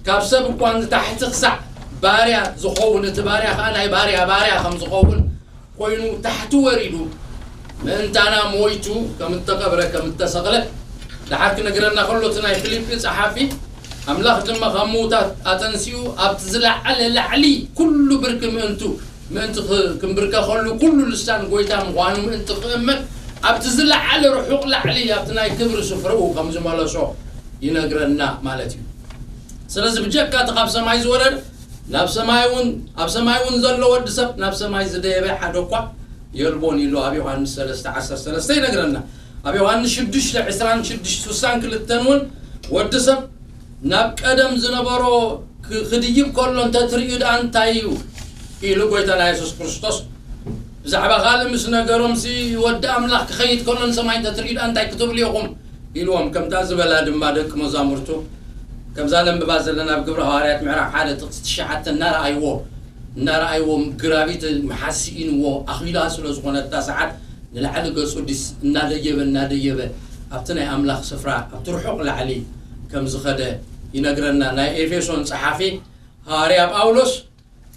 ካብ ሰብ እኳ ንታሕቲ ክሳዕ ባርያ ዝኸውን፣ እቲ ባርያ ከኣ ናይ ባርያ ባርያ ከም ዝኸውን ኮይኑ ታሕቲ ወሪዱ ምእንታና ሞይቱ ከም እተቐብረ ከም እተሰቕለ ደሓር ክነግረና ከሎ፣ እቲ ናይ ፊልጲ ጸሓፊ፣ ኣምላኽ ድማ ካብ ምዉታት ኣተንሲኡ ኣብቲ ዝለዓለ ላዕሊ ኩሉ ብርኪ ምእንቱ ምእንቲ ክ- ክንብርከኸሉ ኩሉ ልሳን ጎይታ ምዃኑ ምእንቲ ክእመን ኣብቲ ዝለዓለ ርሑቕ ላዕሊ ኣብቲ ናይ ክብሪ ስፍርኡ ከም ዝመለሶ ይነግረና ማለት እዩ። ስለዚ ብጀካ እቲ ካብ ሰማይ ዝወረደ ናብ ሰማይ እውን ኣብ ሰማይ እውን ዘሎ ወዲ ሰብ ናብ ሰማይ ዝደየበ ሓደ እኳ የልቦን ኢሉ ኣብ ዮሃንስ ሰለስተ ዓሰርተ ሰለስተ ይነግረና። ኣብ ዮሃንስ ሽዱሽተ ዕስራን ሽዱሽተ ስሳን ክልተን እውን ወዲ ሰብ ናብ ቀደም ዝነበሮ ክ- ክድይብ ከሎ እንተትርእዩ ደኣ እንታይ እዩ ኢሉ ጎይታና የሱስ ክርስቶስ ብዛዕባ ካልእ ምስ ነገሮም፣ ሲ ወዲ ኣምላኽ ክኸይድ ከሎ ንሰማይ እንተትርእዩ ደኣ እንታይ ክትብሉ ኢኹም ኢልዎም። ከምታ ዝበላ ድማ ደቂ መዛሙርቱ፣ ከምዛ ነንብባ ዘለና ኣብ ግብረ ሃዋርያት ምዕራፍ ሓደ ጥቕሲ ትሽዓተ እናረኣይዎ እናረኣይዎ ግራቪቲ መሓሲኢንዎ ኣኺላ ስለ ዝኾነታ ሰዓት ንላዕሊ ገጹ ዲስ እናደየበ እናደየበ ኣብቲ ናይ ኣምላኽ ስፍራ ኣብቲ ርሑቕ ላዕሊ ከም ዝኸደ ይነግረና። ናይ ኤፌሶን ጸሓፊ ሃዋርያ ጳውሎስ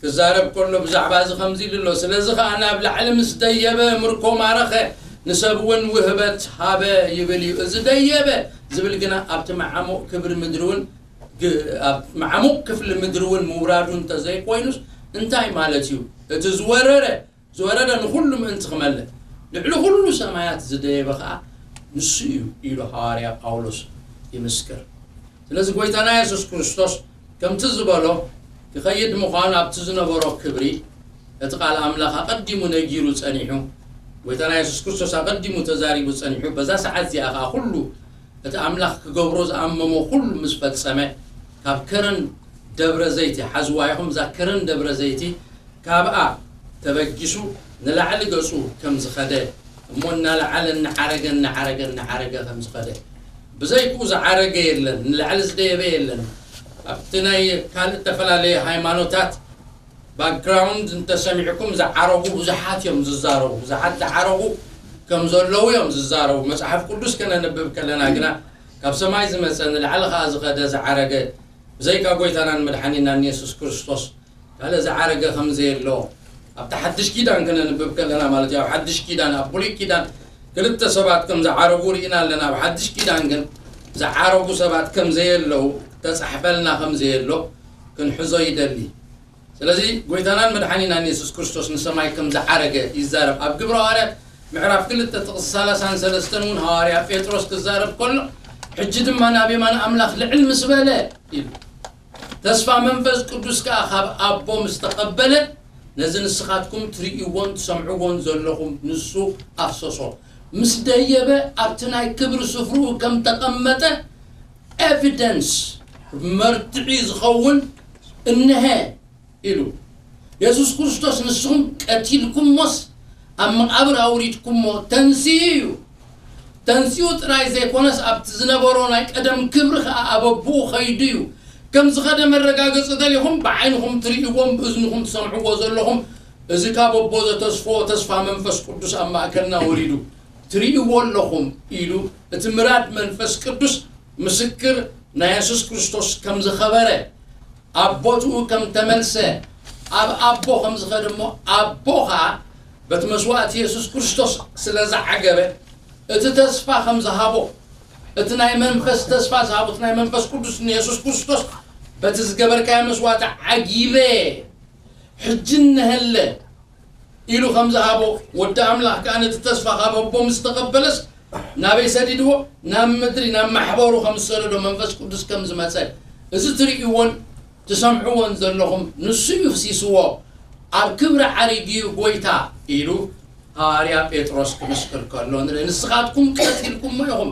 ክዛረብ ከሎ ብዛዕባ እዚ ከምዚ ኢሉ ኣሎ። ስለዚ ኸኣ ናብ ላዕሊ ምስ ደየበ ምርኮ ማረኸ፣ ንሰብ እውን ውህበት ሃበ ይብል እዩ። እዚ ደየበ ዝብል ግና ኣብቲ መዓሙቕ ክብሪ ምድሪ እውን ግ- ኣብ መዓሙቕ ክፍሊ ምድሪ እውን ምውራዱ እንተዘይኮይኑስ እንታይ ማለት እዩ? እቲ ዝወረረ ዝወረደ ንኹሉ ምእንቲ ክመልእ፣ ልዕሊ ኩሉ ሰማያት ዝደየበ ኸኣ ንሱ እዩ ኢሉ ሃዋርያ ጳውሎስ ይምስክር። ስለዚ ጎይታና የሱስ ክርስቶስ ከምቲ ዝበሎ ክኸይድ ምዃኑ ኣብቲ ዝነበሮ ክብሪ እቲ ቃል ኣምላኽ ኣቐዲሙ ነጊሩ ጸኒሑ፣ ጎይታና የሱስ ክርስቶስ ኣቐዲሙ ተዛሪቡ ጸኒሑ፣ በዛ ሰዓት እዚኣ ኸኣ ኩሉ እቲ ኣምላኽ ክገብሮ ዝኣመሞ ኩሉ ምስ ፈጸመ፣ ካብ ከረን ደብረ ዘይቲ፣ ሓዝዋ ኢኹም፣ እዛ ከረን ደብረ ዘይቲ ካብኣ ተበጊሱ ንላዕሊ ገጹ ከም ዝኸደ እሞ እናለዓለ እናዓረገ እናዓረገ እናዓረገ ከም ዝኸደ፣ ብዘይክኡ ዝዓረገ የለን፣ ንላዕሊ ዝደየበ የለን። ኣብቲ ናይ ካልእ ዝተፈላለየ ሃይማኖታት ባክግራውንድ እንተሰሚዕኩም ዝዓረጉ ብዙሓት እዮም ዝዛረቡ፣ ብዙሓት ዝዓረጉ ከም ዘለዉ እዮም ዝዛረቡ። መጽሓፍ ቅዱስ ከነንብብ ከለና ግና ካብ ሰማይ ዝመጸ ንላዕሊ ከኣ ዝኸደ ዝዓረገ ብዘይካ ጎይታናን መድሓኒናን የሱስ ክርስቶስ ካልእ ዝዓረገ ከም ዘየሎ ኣብቲ ሓድሽ ኪዳን ክነንብብ ከለና ማለት እዩ። ኣብ ሓድሽ ኪዳን፣ ኣብ ብሉይ ኪዳን ክልተ ሰባት ከም ዝዓረጉ ርኢና ኣለና። ኣብ ሓድሽ ኪዳን ግን ዝዓረጉ ሰባት ከም ዘየለዉ ተጻሕፈልና ከም ዘየሎ ክንሕዞ ይደሊ። ስለዚ ጎይታናን መድሓኒናን የሱስ ክርስቶስ ንሰማይ ከም ዝዓረገ ይዛረብ። ኣብ ግብረ ሃዋርያት ምዕራፍ ክልተ ጥቕሲ ሰላሳን ሰለስተን እውን ሃዋርያ ጴጥሮስ ክዛረብ ከሎ፣ ሕጂ ድማ ናብ የማን ኣምላኽ ልዕል ምስ በለ ኢሉ፣ ተስፋ መንፈስ ቅዱስ ከኣ ካብ ኣቦ ምስ ተቐበለ፣ ነዚ ንስኻትኩም ትርእይዎን ትሰምዕዎን ዘለኹም ንሱ ኣፍሰሶ። ምስ ደየበ ኣብቲ ናይ ክብሪ ስፍርኡ ከም ተቐመጠ ኤቪደንስ፣ መርትዒ ዝኸውን እንሀ ኢሉ። የሱስ ክርስቶስ ንስኹም ቀቲልኩሞስ ኣብ መቓብር ኣውሪድኩሞ ተንሲኡ እዩ። ተንሲኡ ጥራይ ዘይኮነስ ኣብቲ ዝነበሮ ናይ ቀደም ክብሪ ኸኣ ኣብ ኣቦኡ ኸይዱ እዩ። ከም ዝኸደ መረጋገጺ ደሊኹም ብዓይንኹም ትርእይዎም ብእዝንኹም ትሰምዕዎ ዘለኹም እዚ ካብ ኣቦ ዘተስፎ ተስፋ መንፈስ ቅዱስ ኣብ ማእከልና ወሪዱ ትርእይዎ ኣለኹም ኢሉ እቲ ምራድ መንፈስ ቅዱስ ምስክር ናይ የሱስ ክርስቶስ ከም ዝኸበረ ኣብ ቦትኡ ከም ተመልሰ ኣብ ኣቦ ከም ዝኸደ እሞ ኣቦ ኸኣ በቲ መስዋእቲ የሱስ ክርስቶስ ስለ ዝዓገበ እቲ ተስፋ ከም ዝሃቦ እቲ ናይ መንፈስ ተስፋ ዝሃቦ እቲ ናይ መንፈስ ቅዱስ ንየሱስ ክርስቶስ በቲ ዝገበርካዮ መስዋእቲ ዓጊበ ሕጂ እነሀለ ኢሉ ከም ዝሃቦ ወዲ ኣምላኽ ከኣ ነቲ ተስፋ ካብ ኣቦ ምስ ተቐበለስ ናበይ ሰዲድዎ? ናብ ምድሪ ናብ ማሕበሩ ከም ዝሰደዶ መንፈስ ቅዱስ ከም ዝመጸ እዚ ትርእይዎን ትሰምዕዎን ዘለኹም ንሱ እዩ ፍሲስዎ። ኣብ ክብሪ ዓሪጉ እዩ ጎይታ ኢሉ ሃዋርያ ጴጥሮስ ክምስክር ከሎ ንርኢ። ንስኻትኩም ቀቲልኩሞ ኢኹም።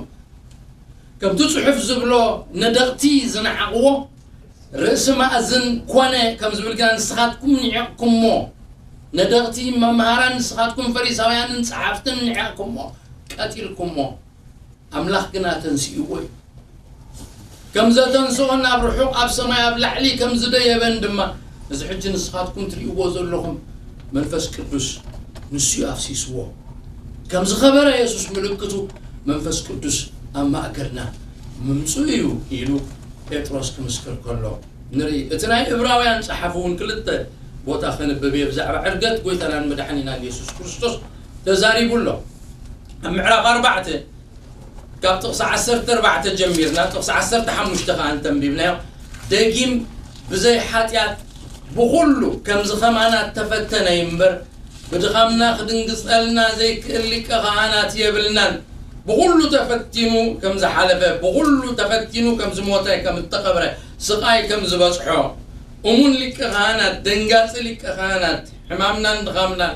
ከምቲ ጽሑፍ ዝብሎ ነደቕቲ ዝነዓቕዎ ርእሲ ማእዝን ኮነ ከም ዝብል ግና ንስኻትኩም ንዒቕኩሞ። ነደቕቲ መምሃራን ንስኻትኩም ፈሪሳውያንን ጸሓፍትን ንዒቕኩሞ፣ ቀቲልኩሞ። ኣምላኽ ግና ተንሲእዎ እዩ። ከም ዘተንስኦን ኣብ ርሑቕ ኣብ ሰማይ ኣብ ላዕሊ ከም ዝደየበን ድማ እዚ ሕጂ ንስኻትኩም ትርእይዎ ዘለኹም መንፈስ ቅዱስ ንሱ እዩ ኣፍሲስዎ። ከም ዝኸበረ የሱስ ምልክቱ መንፈስ ቅዱስ ኣብ ማእከልና ምምጽኡ እዩ ኢሉ ጴጥሮስ ክምስክር ከሎ ንርኢ። እቲ ናይ ዕብራውያን ጸሓፊ እውን ክልተ ቦታ ከንብብ እየ። ብዛዕባ ዕርገት ጎይታናን መድሓኒናን የሱስ ክርስቶስ ተዛሪቡ ኣሎ። ኣብ ምዕራፍ ኣርባዕተ ካብ ጥቕሲ ዓሰርተ ኣርባዕተ ጀሚርና ጥቕሲ ዓሰርተ ሓሙሽተ ከኣ እንተንቢብናዮ፣ ደጊም ብዘይ ሓጢኣት ብኹሉ ከምዚ ከማና ተፈተነ እምበር፣ ብድኻምና ክድንግጸልና ዘይክእል ሊቀ ካህናት የብልናን። ብኹሉ ተፈቲኑ ከም ዝሓለፈ፣ ብኹሉ ተፈቲኑ ከም ዝሞተ፣ ከም እተቐብረ፣ ስቓይ ከም ዝበጽሖ፣ እሙን ሊቀ ካህናት፣ ደንጋጺ ሊቀ ካህናት፣ ሕማምናን ድኻምናን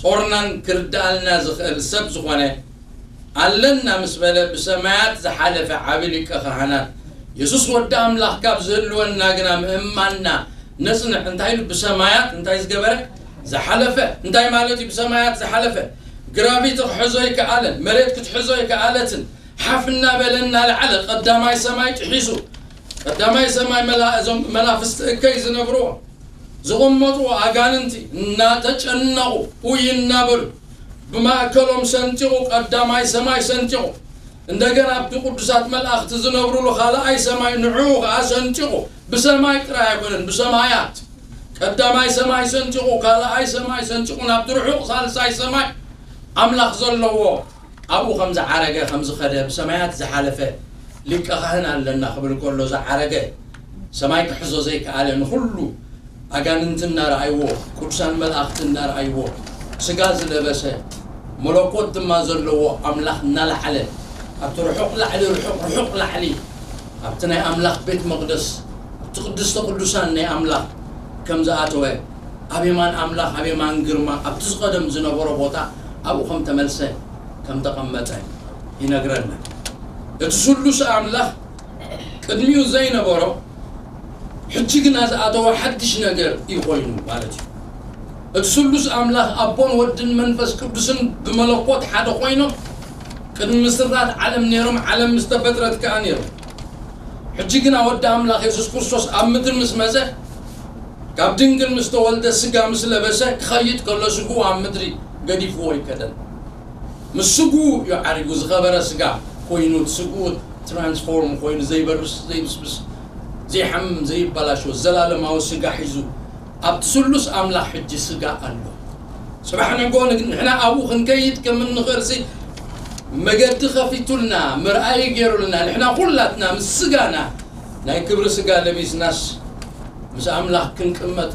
ጾርናን ክርድኣልና ዝኽእል ሰብ ዝኾነ፣ ኣለና ምስ በለ ብሰማያት ዝሓለፈ ዓቢ ሊቀ ካህናት የሱስ ወዲ ኣምላኽ ካብ ዝህልወና ግና ምእማንና ነጽንዕ። እንታይ ኢሉ? ብሰማያት እንታይ ዝገበረ? ዝሓለፈ። እንታይ ማለት እዩ ብሰማያት ዝሓለፈ? ግራቪቲ ክሕዞ ኣይከኣለን፣ መሬት ክትሕዞ ኣይከኣለትን። ሓፍ እናበለ እናለዓለ ቀዳማይ ሰማይ ጥሒሱ፣ ቀዳማይ ሰማይ መላ-፣ እዞም መናፍስቲ እከይ ዝነብርዎ ዝቕመጡ ኣጋንንቲ እናተጨነቑ ኡይ እናበሉ ብማእከሎም ሰንጢቑ ቀዳማይ ሰማይ ሰንጢቑ፣ እንደገና ኣብቲ ቅዱሳት መላእኽቲ ዝነብሩሉ ካልኣይ ሰማይ ንዕኡ ኸዓ ሰንጢቑ፣ ብሰማይ ጥራይ ኣይኮነን፣ ብሰማያት ቀዳማይ ሰማይ ሰንጢቑ፣ ካልኣይ ሰማይ ሰንጢቑ፣ ናብቲ ርሑቕ ሳልሳይ ሰማይ ኣምላኽ ዘለዎ ኣብኡ ከም ዝዓረገ፣ ከም ዝኸደ፣ ብሰማያት ዝሓለፈ ሊቀ ካህን ኣለና ክብል ከሎ ዝዓረገ፣ ሰማይ ክሕዞ ዘይከኣለ፣ ንኹሉ ኣጋንንቲ እናረኣይዎ፣ ቅዱሳን መላእኽቲ እናረኣይዎ፣ ስጋ ዝለበሰ፣ መለኮት ድማ ዘለዎ ኣምላኽ እናለዓለ፣ ኣብቲ ርሑቕ ላዕሊ፣ ርሑቕ፣ ርሑቕ ላዕሊ፣ ኣብቲ ናይ ኣምላኽ ቤት መቕደስ፣ ኣብቲ ቅድስተ ቅዱሳን ናይ ኣምላኽ ከም ዝኣተወ፣ ኣብ የማን ኣምላኽ፣ ኣብ የማን ግርማ፣ ኣብቲ ዝቐደም ዝነበሮ ቦታ ኣብኡ ከም ተመልሰ፣ ከም ተቐመጠ ይነግረና። እቲ ስሉስ ኣምላኽ ቅድሚኡ ዘይነበሮ፣ ሕጂ ግና ዝኣተወ ሓድሽ ነገር እዩ ኮይኑ ማለት እዩ። እቲ ስሉስ ኣምላኽ ኣቦን ወድን መንፈስ ቅዱስን ብመለኮት ሓደ ኮይኖም ቅድሚ ምስራት ዓለም ነይሮም፣ ዓለም ምስ ተፈጥረት ከኣ ነይሮም። ሕጂ ግና ወዲ ኣምላኽ የሱስ ክርስቶስ ኣብ ምድሪ ምስ መጸ፣ ካብ ድንግል ምስ ተወልደ፣ ስጋ ምስ ለበሰ፣ ክኸይድ ከሎ ስግኡ ኣብ ምድሪ ገዲፍዎ ኣይከደን። ምስ ስግኡ እዩ ዓሪጉ፣ ዝኸበረ ስጋ ኮይኑ፣ ስግኡ ትራንስፎርም ኮይኑ፣ ዘይበርስ ዘይብስብስ ዘይሓምም ዘይበላሾ ዘላለማዊ ስጋ ሒዙ ኣብቲ ስሉስ ኣምላኽ ሕጂ ስጋ ኣሎ። ጽባሕ ንግሆ ንግ- ንሕና ኣብኡ ክንከይድ ከም እንኽእልሲ መገዲ ከፊቱልና፣ መርኣዪ ገይሩልና፣ ንሕና ኩላትና ምስ ስጋና ናይ ክብሪ ስጋ ለቢስናስ ምስ ኣምላኽ ክንቅመጥ፣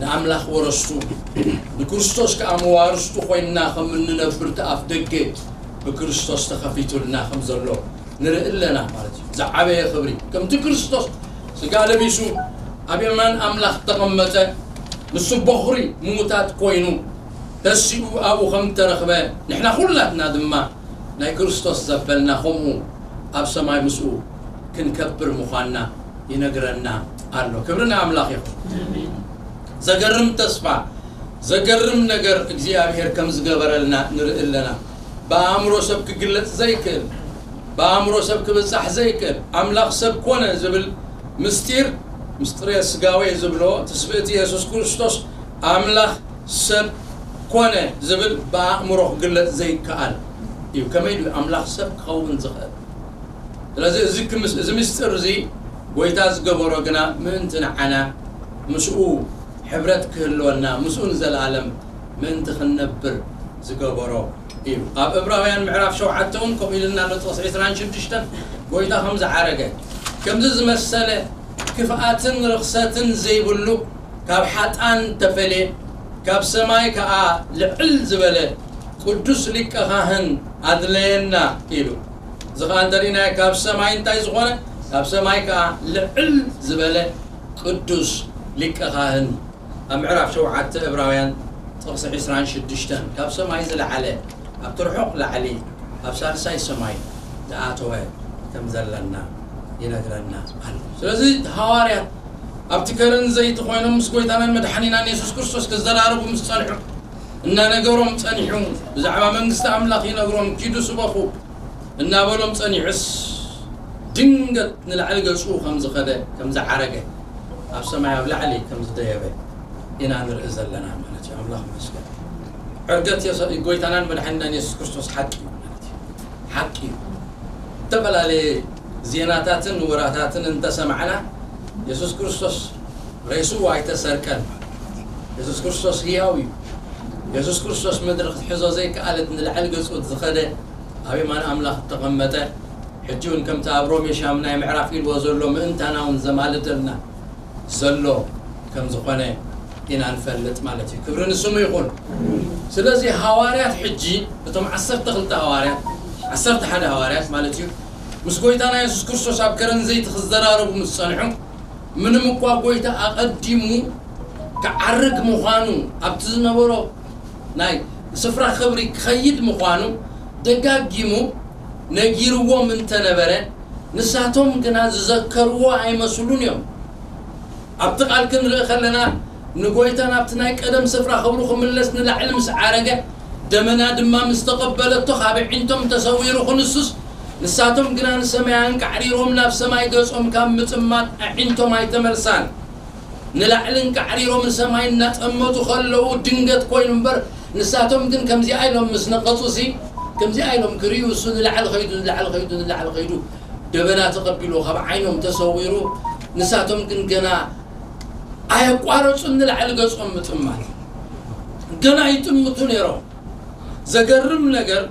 ንኣምላኽ ወረስቱ፣ ንክርስቶስ ከኣ መዋርስቱ ኮይንና ከም እንነብር እቲ ኣፍ ደገ ብክርስቶስ ተኸፊቱልና ከም ዘሎ ንርኢ ኣለና ማለት እዩ። ዝዓበየ ክብሪ ከምቲ ክርስቶስ ስጋ ለቢሱ ኣብ የማን ኣምላኽ ተቐመጠ፣ ንሱ በኹሪ ምዉታት ኮይኑ ተሲኡ ኣብኡ ከም እተረኽበ፣ ንሕና ኩላትና ድማ ናይ ክርስቶስ ዘበልና ከምኡ ኣብ ሰማይ ምስኡ ክንከብር ምዃንና ይነግረና ኣሎ። ክብሪ ንኣምላኽ ይኹን። ዘገርም ተስፋ፣ ዘገርም ነገር እግዚኣብሔር ከም ዝገበረልና ንርኢ ኣለና። ብኣእምሮ ሰብ ክግለጽ ዘይክእል፣ ብኣእምሮ ሰብ ክብጻሕ ዘይክእል፣ ኣምላኽ ሰብ ኮነ ዝብል ምስጢር፣ ምስጢረ ስጋዌ ዝብሎ ትስብእቲ የሱስ ክርስቶስ ኣምላኽ ሰብ ኮነ ዝብል ብኣእምሮ ክግለጽ ዘይከኣል እዩ። ከመይ ድዩ ኣምላኽ ሰብ ክኸውን ዝኽእል? ስለዚ እዚ ክምስ-፣ እዚ ምስጢር እዚ ጎይታ ዝገበሮ ግና ምእንቲ ንዓና ምስኡ ሕብረት ክህልወና፣ ምስኡ ንዘለኣለም ምእንቲ ክንነብር ዝገበሮ እዩ። ኣብ ዕብራውያን ምዕራፍ ሸውዓተ እውን ከምኡ ኢልና ኣሎ፣ ጥቕሲ ዕስራን ሽዱሽተን ጎይታ ከም ዝዓረገ፣ ከምዚ ዝመሰለ ክፍኣትን ርኽሰትን ዘይብሉ፣ ካብ ሓጣን ተፈልየ፣ ካብ ሰማይ ከኣ ልዕል ዝበለ ቅዱስ ሊቀ ካህን ኣድለየና ኢሉ። እዚ ኸኣ እንተሪእናዮ ካብ ሰማይ እንታይ ዝኾነ? ካብ ሰማይ ከኣ ልዕል ዝበለ ቅዱስ ሊቀ ካህን ኣብ ምዕራፍ ሸውዓተ ዕብራውያን ጥቕሲ ዕስራን ሽዱሽተን ካብ ሰማይ ዝለዓለ ኣብቲ ርሑቕ ላዕሊ ኣብ ሳልሳይ ሰማይ ዝኣተወ ከም ዘለና ይነግረና ኣሎ። ስለዚ ሃዋርያት ኣብቲ ከረን ዘይቲ ኮይኖም ምስ ጎይታናን መድሓኒናን የሱስ ክርስቶስ ክዘራረቡ ምስ ጸንሑ፣ እናነገሮም ጸኒሑ፣ ብዛዕባ መንግስቲ ኣምላኽ ይነግሮም፣ ኪዱ ስበኹ እናበሎም ጸኒሑስ፣ ድንገት ንላዕሊ ገጹ ከም ዝኸደ፣ ከም ዝዓረገ፣ ኣብ ሰማይ ኣብ ላዕሊ ከም ዝደየበ ኢና ንርኢ ዘለና ማለት እዩ። ኣምላኽ ይመስገን። ዕርገት የሱ-፣ ጎይታናን መድሓኒናን የሱስ ክርስቶስ ሓቂ እዩ ማለት እዩ። ሓቂ እዩ። ዝተፈላለየ ዜናታትን ወራታትን እንተሰማዕና፣ የሱስ ክርስቶስ ሬስኡ ኣይተሰርቀን። የሱስ ክርስቶስ ህያው እዩ። የሱስ ክርስቶስ ምድሪ ክትሕዞ ዘይከኣለት ንላዕሊ ገጹ ዝኸደ ኣብ የማን ኣምላኽ እተቐመጠ፣ ሕጂ እውን ከምቲ ኣብ ሮሜ ሻምናይ ምዕራፍ ኢልዎ ዘሎ ምእንታና እውን ዘማልደልና ዘሎ ከም ዝኾነ ኢና ንፈልጥ ማለት እዩ። ክብሪ ንስሙ ይኹን። ስለዚ ሃዋርያት ሕጂ፣ እቶም ዓሰርተ ክልተ ሃዋርያት፣ ዓሰርተ ሓደ ሃዋርያት ማለት እዩ፣ ምስ ጎይታና የሱስ ክርስቶስ ኣብ ከረን ዘይቲ ክዘራረቡ ምስ ጸንሑ፣ ምንም እኳ ጎይታ ኣቐዲሙ ክዓርግ ምዃኑ፣ ኣብቲ ዝነበሮ ናይ ስፍራ ክብሪ ክኸይድ ምዃኑ ደጋጊሙ ነጊርዎም እንተነበረ፣ ንሳቶም ግና ዝዘከርዎ ኣይመስሉን እዮም። ኣብቲ ቃል ክንርኢ ከለና፣ ንጎይታ ናብቲ ናይ ቀደም ስፍራ ክብሩ ክምለስ ንላዕሊ ምስ ዓረገ፣ ደመና ድማ ምስ ተቐበለቶ፣ ካብ ኣዒንቶም ተሰዊሩ ክንሱስ፣ ንሳቶም ግና ንሰማይ ኣንቃዕሪሮም፣ ናብ ሰማይ ገጾም ካብ ምጥማት ኣዒንቶም ኣይተመልሳን። ንላዕሊ እንቃዕሪሮም ንሰማይ እናጠመቱ ከለዉ ድንገት ኮይኑ እምበር፣ ንሳቶም ግን ከምዚኣ ኢሎም ምስ ነቐጹሲ፣ ከምዚኣ ኢሎም ክርእዩ፣ እሱ ንላዕሊ ኸይዱ፣ ንላዕሊ ኸይዱ፣ ንላዕሊ ኸይዱ፣ ደበና ተቐቢሉ ካብ ዓይኖም ተሰዊሩ፣ ንሳቶም ግን ገና ኣየቋረጹን ንላዕሊ ገጾም ምጥማት። ገና ይጥምቱ ነይሮም። ዘገርም ነገር፣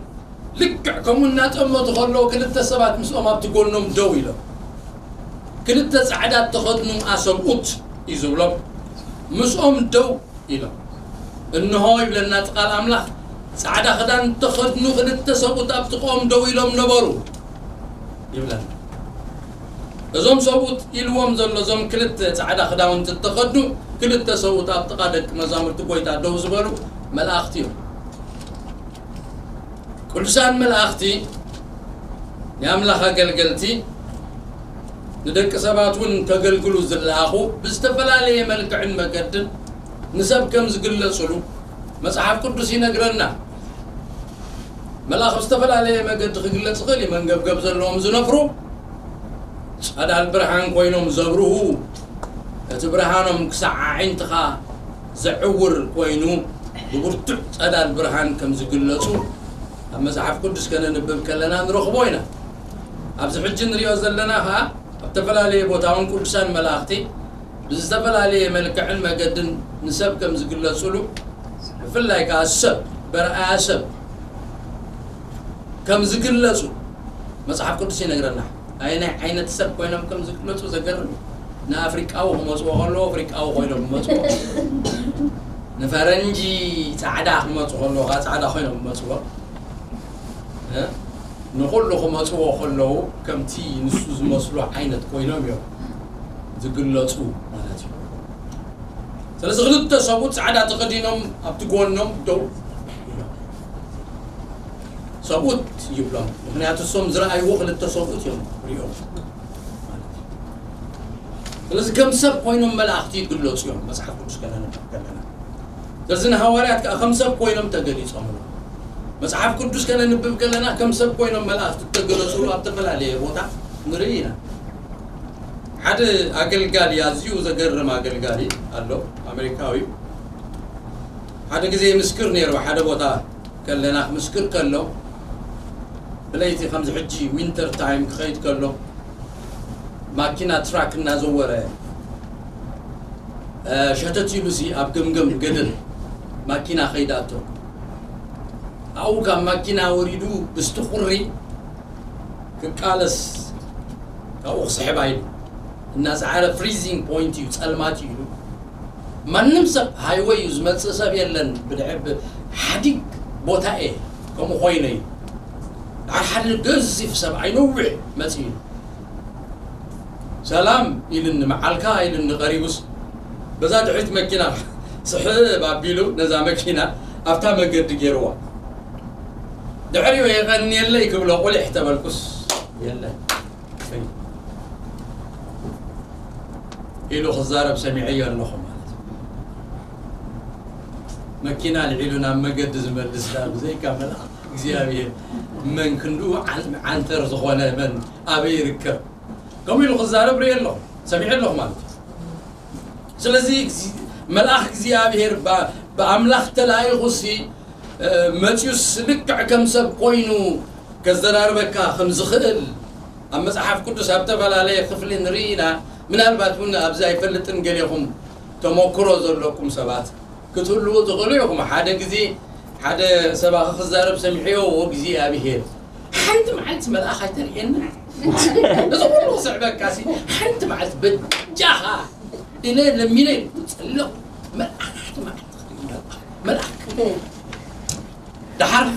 ልክዕ ከምኡ እናጠመቱ ከለዉ ክልተ ሰባት ምስኦም ኣብቲ ጎኖም ደው ኢሎም። ክልተ ጻዕዳ እተኸድኑ ሰብኡት እዩ ዝብሎም። ምስኦም ደው ኢሎም። እንሆ ይብለና እቲ ቃል ኣምላኽ፣ ጻዕዳ ክዳን እተኸድኑ ክልተ ሰብኡት ኣብ ጥቕኦም ደው ኢሎም ነበሩ ይብለና። እዞም ሰብኡት ኢልዎም ዘሎ፣ እዞም ክልተ ጻዕዳ ክዳውንቲ እተኸድኑ ክልተ ሰብኡት ኣብ ጥቓ ደቂ መዛሙርቲ ጎይታ ደው ዝበሉ መላእኽቲ እዮም። ቅዱሳን መላእኽቲ ናይ ኣምላኽ ኣገልገልቲ ንደቂ ሰባት እውን ከገልግሉ ዝለኣኹ ብዝተፈላለየ መልክዕን መገድን ንሰብ ከም ዝግለጽሉ መጽሓፍ ቅዱስ ይነግረና። መልኣኽ ብዝተፈላለየ መገዲ ክግለጽ ይኽእል እዩ። መንገብገብ ዘለዎም ዝነፍሩ ጸዳል ብርሃን ኮይኖም ዘብርሁ፣ እቲ ብርሃኖም ክሳዕ ኣዒንትኻ ዘዕውር ኮይኑ ብብርቱዕ ጸዳል ብርሃን ከም ዝግለጹ ኣብ መጽሓፍ ቅዱስ ከነንብብ ከለና ንረኽቦ ኢና። ኣብዚ ሕጂ ንሪኦ ዘለና ኸኣ ኣብ ዝተፈላለየ ቦታ እውን ቅዱሳን መላእኽቲ ብዝተፈላለየ መልክዕን መገድን ንሰብ ከም ዝግለጹሉ፣ ብፍላይ ከኣ ሰብ በርኣያ ሰብ ከም ዝግለጹ መጽሓፍ ቅዱስ ይነግረና። ኣየናይ ዓይነት ሰብ ኮይኖም ከም ዝግለጹ ዘገርም እዩ። ንኣፍሪቃዊ ክመጽዎ ከለዉ ኣፍሪቃዊ ኮይኖም ይመጽዎ። ንፈረንጂ ጻዕዳ ክመጹ ከለዉ ከዓ ጻዕዳ ኮይኖም ይመጽዎ። እ? ንኹሉ ክመጽዎ ከለዉ ከምቲ ንሱ ዝመስሉ ዓይነት ኮይኖም እዮም ዝግለጹ ማለት እዩ። ስለዚ ክልተ ሰብኡት ጻዕዳ ተኸዲኖም ኣብቲ ጎኖም ደው ኢሎም፣ ሰብኡት ይብሎም፣ ምኽንያቱ እሶም ዝረኣይዎ ክልተ ሰብኡት እዮም ሪኦም ማለት እዩ። ስለዚ ከም ሰብ ኮይኖም መላእኽቲ ይግለጹ እዮም መጽሓፍ ቅዱስ ከነንብብ ከለና። ስለዚ ንሃዋርያት ከዓ ከም ሰብ ኮይኖም ተገሊጾም ኣለዉ። መጽሓፍ ቅዱስ ከነንብብ ከለና ከም ሰብ ኮይኖም መላእኽቲ እተገለጹሉ ኣብ ዝተፈላለየ ቦታ ንርኢ ኢና። ሓደ ኣገልጋሊ፣ ኣዝዩ ዘገርም ኣገልጋሊ ኣሎ፣ ኣሜሪካዊ። ሓደ ግዜ ምስክር ነይሩ፣ ሓደ ቦታ ከለና ክምስክር ከሎ፣ ብለይቲ ከምዚ ሕጂ ዊንተር ታይም ክኸይድ ከሎ፣ ማኪና ትራክ እናዘወረ፣ እ፣ ሸተት ኢሉሲ ኣብ ገምገም ገደል ማኪና ከይዳቶ። ኣብኡ ካብ ማኪና ወሪዱ ብስቲ ቁሪ ክቃለስ ካብኡ ክስሕባ ኢሉ እናሰዓረ፣ ፍሪዚንግ ፖይንት እዩ፣ ጸልማት እዩ ኢሉ። ማንም ሰብ፣ ሃይወይ እዩ ዝመጽእ ሰብ የለን፣ ብድሕር ሓዲግ ቦታ እየ ከምኡ ኮይነ እዩ። ደሓር ሓደ ገዚፍ ሰብኣይ ነዊሕ መጽእ ኢሉ። ሰላም ኢልኒ፣ መዓልካ ኢልኒ ቀሪቡስ፣ በዛ ድሕሪት መኪና ስሕብ ኣቢሉ ነዛ መኪና ኣብታ መገዲ ገይርዋ። ድሕሪኡ የቐንየለይ ክብሎ ቁሊሕ ተበልኩስ የለን ኢሉ ክዛረብ ሰሚዐዮ ኣለኹ ማለት እዩ። መኪና ልዒሉ ናብ መገዲ ዝመልስ ዳ ብዘይካ መልኣኽ እግዚኣብሔር፣ መን ክንዱ ዓን-፣ ዓንተር ዝኾነ መን ኣበይ ይርከብ? ከምኡ ኢሉ ክዛረብ ርእየ ኣለኹ፣ ሰሚዐ ኣለኹ ማለት እዩ። ስለዚ እግዚ-፣ መልኣኽ እግዚኣብሔር ባ-፣ ብኣምላኽ ተላኢኹሲ፣ እ፣ መጺኡስ ልክዕ ከም ሰብ ኮይኑ ከዘራርበካ ከም ዝኽእል ኣብ መጽሓፍ ቅዱስ ኣብ ዝተፈላለየ ክፍሊ ንርኢ ኢና። ምናልባት እውን ኣብዚ ኣይፈልጥን፣ ገሌኹም ተመክሮ ዘለኩም ሰባት ክትህልዉ ትኽእሉ ኢኹም። ሓደ ግዜ ሓደ ሰባኺ ክዛረብ ሰሚዐዮ፣ "ኦ እግዚኣብሔር፣ ሓንቲ መዓልቲ መልኣኽ ኣይተርእየኒ? እዚ ኩሉ ክስዕበካሲ ሓንቲ መዓልቲ በጃኻ" ኢለ ለሚነ ጸለኹ። መልኣኽ ሓንቲ መዓልቲ ክርኢ፣ መልኣኽ፣ መልኣኽ። ደሓር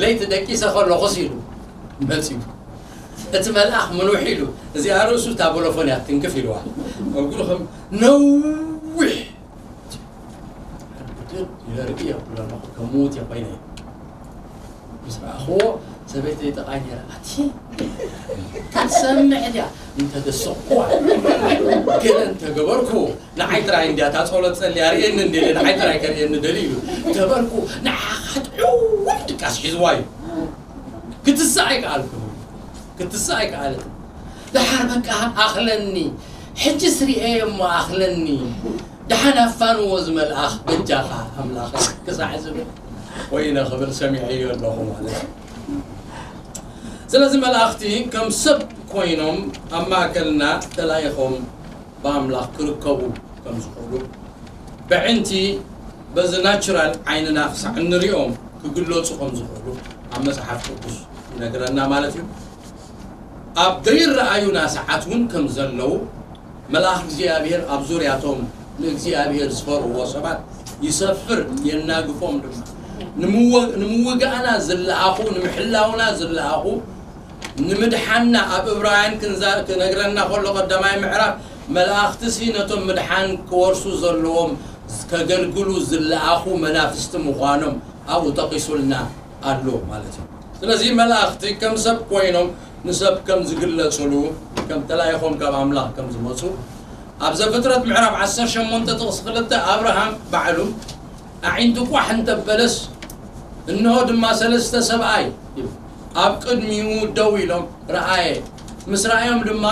ለይቲ ደቂሰ ከለኹስ ኢሉ መጺኡ። እቲ መልኣኽ ምንውሕ ኢሉ፣ እዚኣ ርእሱ እታ ቦሎፎን እያ ትንክፍ ኢልዋ። እግሩ ከም ነዊሕ ይርኢ የብሎ ኣለኹ፣ ከም ምዉት እየ ኮይነ። ምስ ረኣኽዎ ሰበይተይ ጥቓይ ነይራ፣ ኣቲ ክትሰምዕ ድያ? እንተደሰቕኩዋ፣ ገለ እንተገበርኩ፣ ንዓይ ጥራይ እንድያ እታ ጸሎት ጸልያ ርእየኒ እንድየ፣ ንዓይ ጥራይ ከርእየኒ ደልዩ ኢሉ ተበልኩ። ንዓኻ ጥዑም ድቃስ ሒዝዋ እዩ። ክትስእ ኣይከኣልኩን። ክትስእ ኣይከኣለትን። ደሓር በቃ ኣኽለኒ፣ ሕጅስ ርእየ እሞ ኣኽለኒ፣ ደሓን ኣፋንዎ ዝመልኣኽ በጃኻ ኣምላኽ ክሳዕ ዝብል ኮይነ ክብል ሰሚዐዮ ኣለኹ ማለት እዩ። ስለዚ መላእኽቲ ከም ሰብ ኮይኖም ኣብ ማእከልና ተላኢኾም ብኣምላኽ ክርከቡ ከም ዝኽእሉ ብዕንቲ በዚ ናቹራል ዓይንና ክሳዕ እንሪኦም ክግለጹ ከም ዝኽእሉ ኣብ መጽሓፍ ቅዱስ ይነግረና ማለት እዩ። ኣብ ዘይረኣዩና ሰዓት እውን ከም ዘለዉ መልኣኽ እግዚኣብሔር ኣብ ዙርያቶም ንእግዚኣብሔር ዝፈርዎ ሰባት ይሰፍር፣ የናግፎም ድማ። ንምወ-፣ ንምውጋእና ዝለኣኹ፣ ንምሕላውና ዝለኣኹ፣ ንምድሓንና ኣብ ዕብራውያን ክንዛ-፣ ክነግረና ከሎ ቀዳማይ ምዕራፍ፣ መላእኽትሲ ነቶም ምድሓን ክወርሱ ዘለዎም ከገልግሉ ዝለኣኹ መናፍስቲ ምዃኖም ኣብኡ ጠቒሱልና ኣሎ ማለት እዩ። ስለዚ መላእኽቲ ከም ሰብ ኮይኖም ንሰብ ከም ዝግለጹሉ፣ ከም ተላኢኾም ካብ ኣምላኽ ከም ዝመጹ ኣብ ዘፍጥረት ምዕራፍ ዓሰርተ ሸሞንተ ጥቕሲ ክልተ ኣብርሃም ባዕሉ ኣዒንቱ ቋሕ እንተበለስ፣ እንሆ ድማ ሰለስተ ሰብኣይ ኣብ ቅድሚኡ ደው ኢሎም ረኣየ። ምስ ረኣዮም ድማ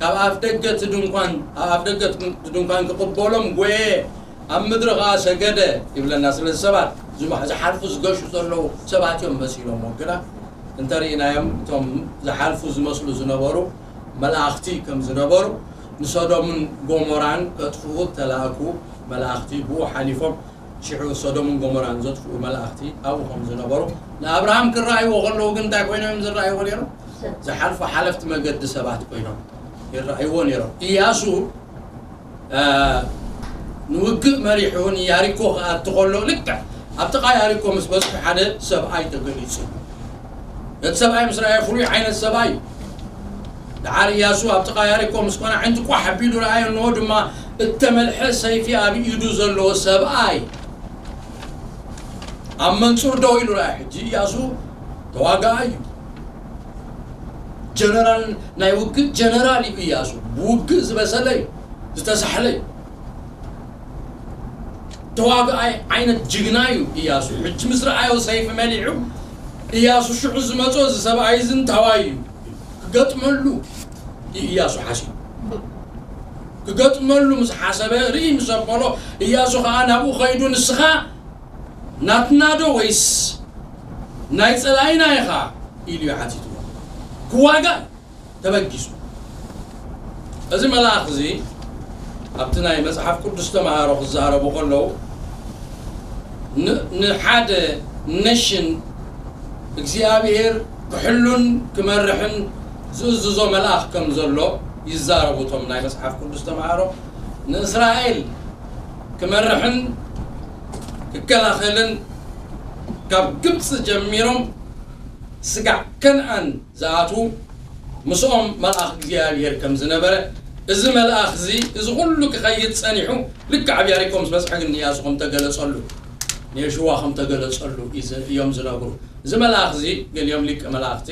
ካብ ኣፍ ደገ እቲ ድንኳን፣ ኣብ ኣፍ ደገ እቲ ድንኳን ክቕበሎም ጐየ፣ ኣብ ምድሪ ኸኣ ሰገደ ይብለና። ስለዚ ሰባት ዝመ-፣ ዝሓልፉ ዝገሹ ዘለዉ ሰባት እዮም መሲሎም ግና እንተርኢናዮም እቶም ዝሓልፉ ዝመስሉ ዝነበሩ መላእኽቲ ከም ዝነበሩ፣ ንሶዶምን ጎሞራን ከጥፍኡ ተላእኩ መላእኽቲ ብኡ ሓሊፎም፣ ሽዑ ሶዶምን ጎሞራን ዘጥፍኡ መላእኽቲ ኣብኡ ከም ዝነበሩ ንኣብርሃም ክረኣይዎ ከለዉ ግን እንታይ ኮይኖም እዮም ዝረኣይዎ ነይሮም? ዝሓልፉ ሓለፍቲ መገዲ ሰባት ኮይኖም ይረኣይዎ ነይሮም። ኢያሱ ንውግእ መሪሑ ንያሪኮ ክኣቱ ከሎ ልክዕ ኣብ ጥቓ ያሪኮ ምስ በፅሑ ሓደ ሰብኣይ ተገሊፁ። እቲ ሰብኣይ ምስ ረኣየ ፍሉይ ዓይነት ሰብኣይ እዩ። ደሓር ኢያሱ ኣብ ጥቓ ያሪኮ ምስ ኮነ ዓይንቱ ቋሕ ኣቢሉ ረኣዮ፣ እንሆ ድማ እተመልሐ ሰይፊ ኣብ ኢዱ ዘለዎ ሰብኣይ ኣብ መንጹር ደው ኢሉ ረኣየ። ሕጂ ኢያሱ ተዋጋኣይ እዩ። ጀነራል፣ ናይ ውግእ ጀነራል እዩ ኢያሱ። ብውግእ ዝበሰለ እዩ፣ ዝተሳሕለ እዩ። ተዋጋኣይ ዓይነት ጅግና እዩ ኢያሱ። ሕጂ ምስ ረኣዮ ሰይፊ መሊዑ ኢያሱ ሽዑ ዝመጾ እዚ ሰብኣይ እዚ እንታዋይ እዩ ክገጥመሉ እዩ ኢያሱ ሓሲቡ። ክገጥመሉ ምስ ሓሰበ ርኢ ምስ ኣበሎ ኢያሱ ኸዓ ናብኡ ኸይዱ ንስኻ ናትና ዶ ወይስ ናይ ጸላኢና ኢኻ ኢሉ እዩ ሓቲትዎ። ክዋጋእ ተበጊሱ። እዚ መልኣኽ እዚ ኣብቲ ናይ መጽሓፍ ቅዱስ ተምሃሮ ክዛረቡ ከለዉ ን- ንሓደ ነሽን እግዚኣብሔር ክሕሉን ክመርሕን ዝእዝዞ መልኣኽ ከም ዘሎ ይዛረቡ እቶም ናይ መጽሓፍ ቅዱስ ተምሃሮ። ንእስራኤል ክመርሕን ክከላኸልን ካብ ግብፂ ጀሚሮም ስጋዕ ከነኣን ዝኣትዉ ምስኦም መልኣኽ እግዚኣብሔር ከም ዝነበረ፣ እዚ መልኣኽ እዚ እዚ ኩሉ ክኸይድ ጸኒሑ ልክዕ ኣብ ያሪኮ ምስ በጽሐ ግን ንኢያሱ ከም ተገለጸሉ፣ ንየሽዋ ከም ተገለጸሉ እዩ ዝ- እዮም ዝነግሩ። እዚ መልኣኽ እዚ ገሊኦም ሊቀ መላእኽቲ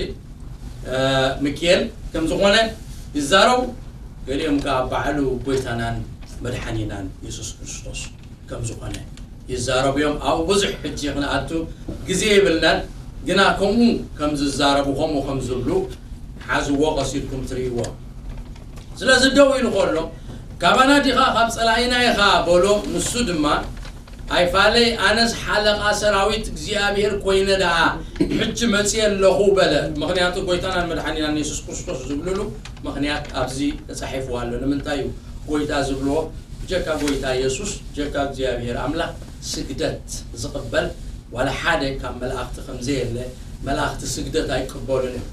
እ፣ ሚኪኤል ከም ዝኾነ ይዛረቡ፣ ገሊኦም ከኣ ባዕሉ ጎይታናን መድሓኒናን የሱስ ክርስቶስ ከም ዝኾነ ይዛረቡ እዮም። ኣብኡ ብዙሕ ሕጂ ክንኣቱ ግዜ የብልናን፣ ግና ከምኡ ከም ዝዛረቡ ከምኡ ከም ዝብሉ ሓዝዎ፣ ቀስ ኢልኩም ትርእይዎ። ስለዚ ደው ኢሉ ከሎ ካባና ዲኻ ካብ ጸላኢና ኢኻ በሎ። ንሱ ድማ ኣይፋለይ ኣነስ ሓለቓ ሰራዊት እግዚኣብሔር ኮይነ ደኣ ሕጂ መጽየ ኣለኹ በለ። ምኽንያቱ ጎይታናን መድሓኒናን የሱስ ክርስቶስ ዝብልሉ ምኽንያት ኣብዚ ተጻሒፉ ኣሎ። ንምንታይ እዩ ጎይታ ዝብልዎ? ብጀካ ጎይታ የሱስ ብጀካ እግዚኣብሔር ኣምላኽ ስግደት ዝቕበል ዋላ ሓደ ካብ መላእኽቲ ከም ዘየለ፣ መላእኽቲ ስግደት ኣይቅበሉን እዮም።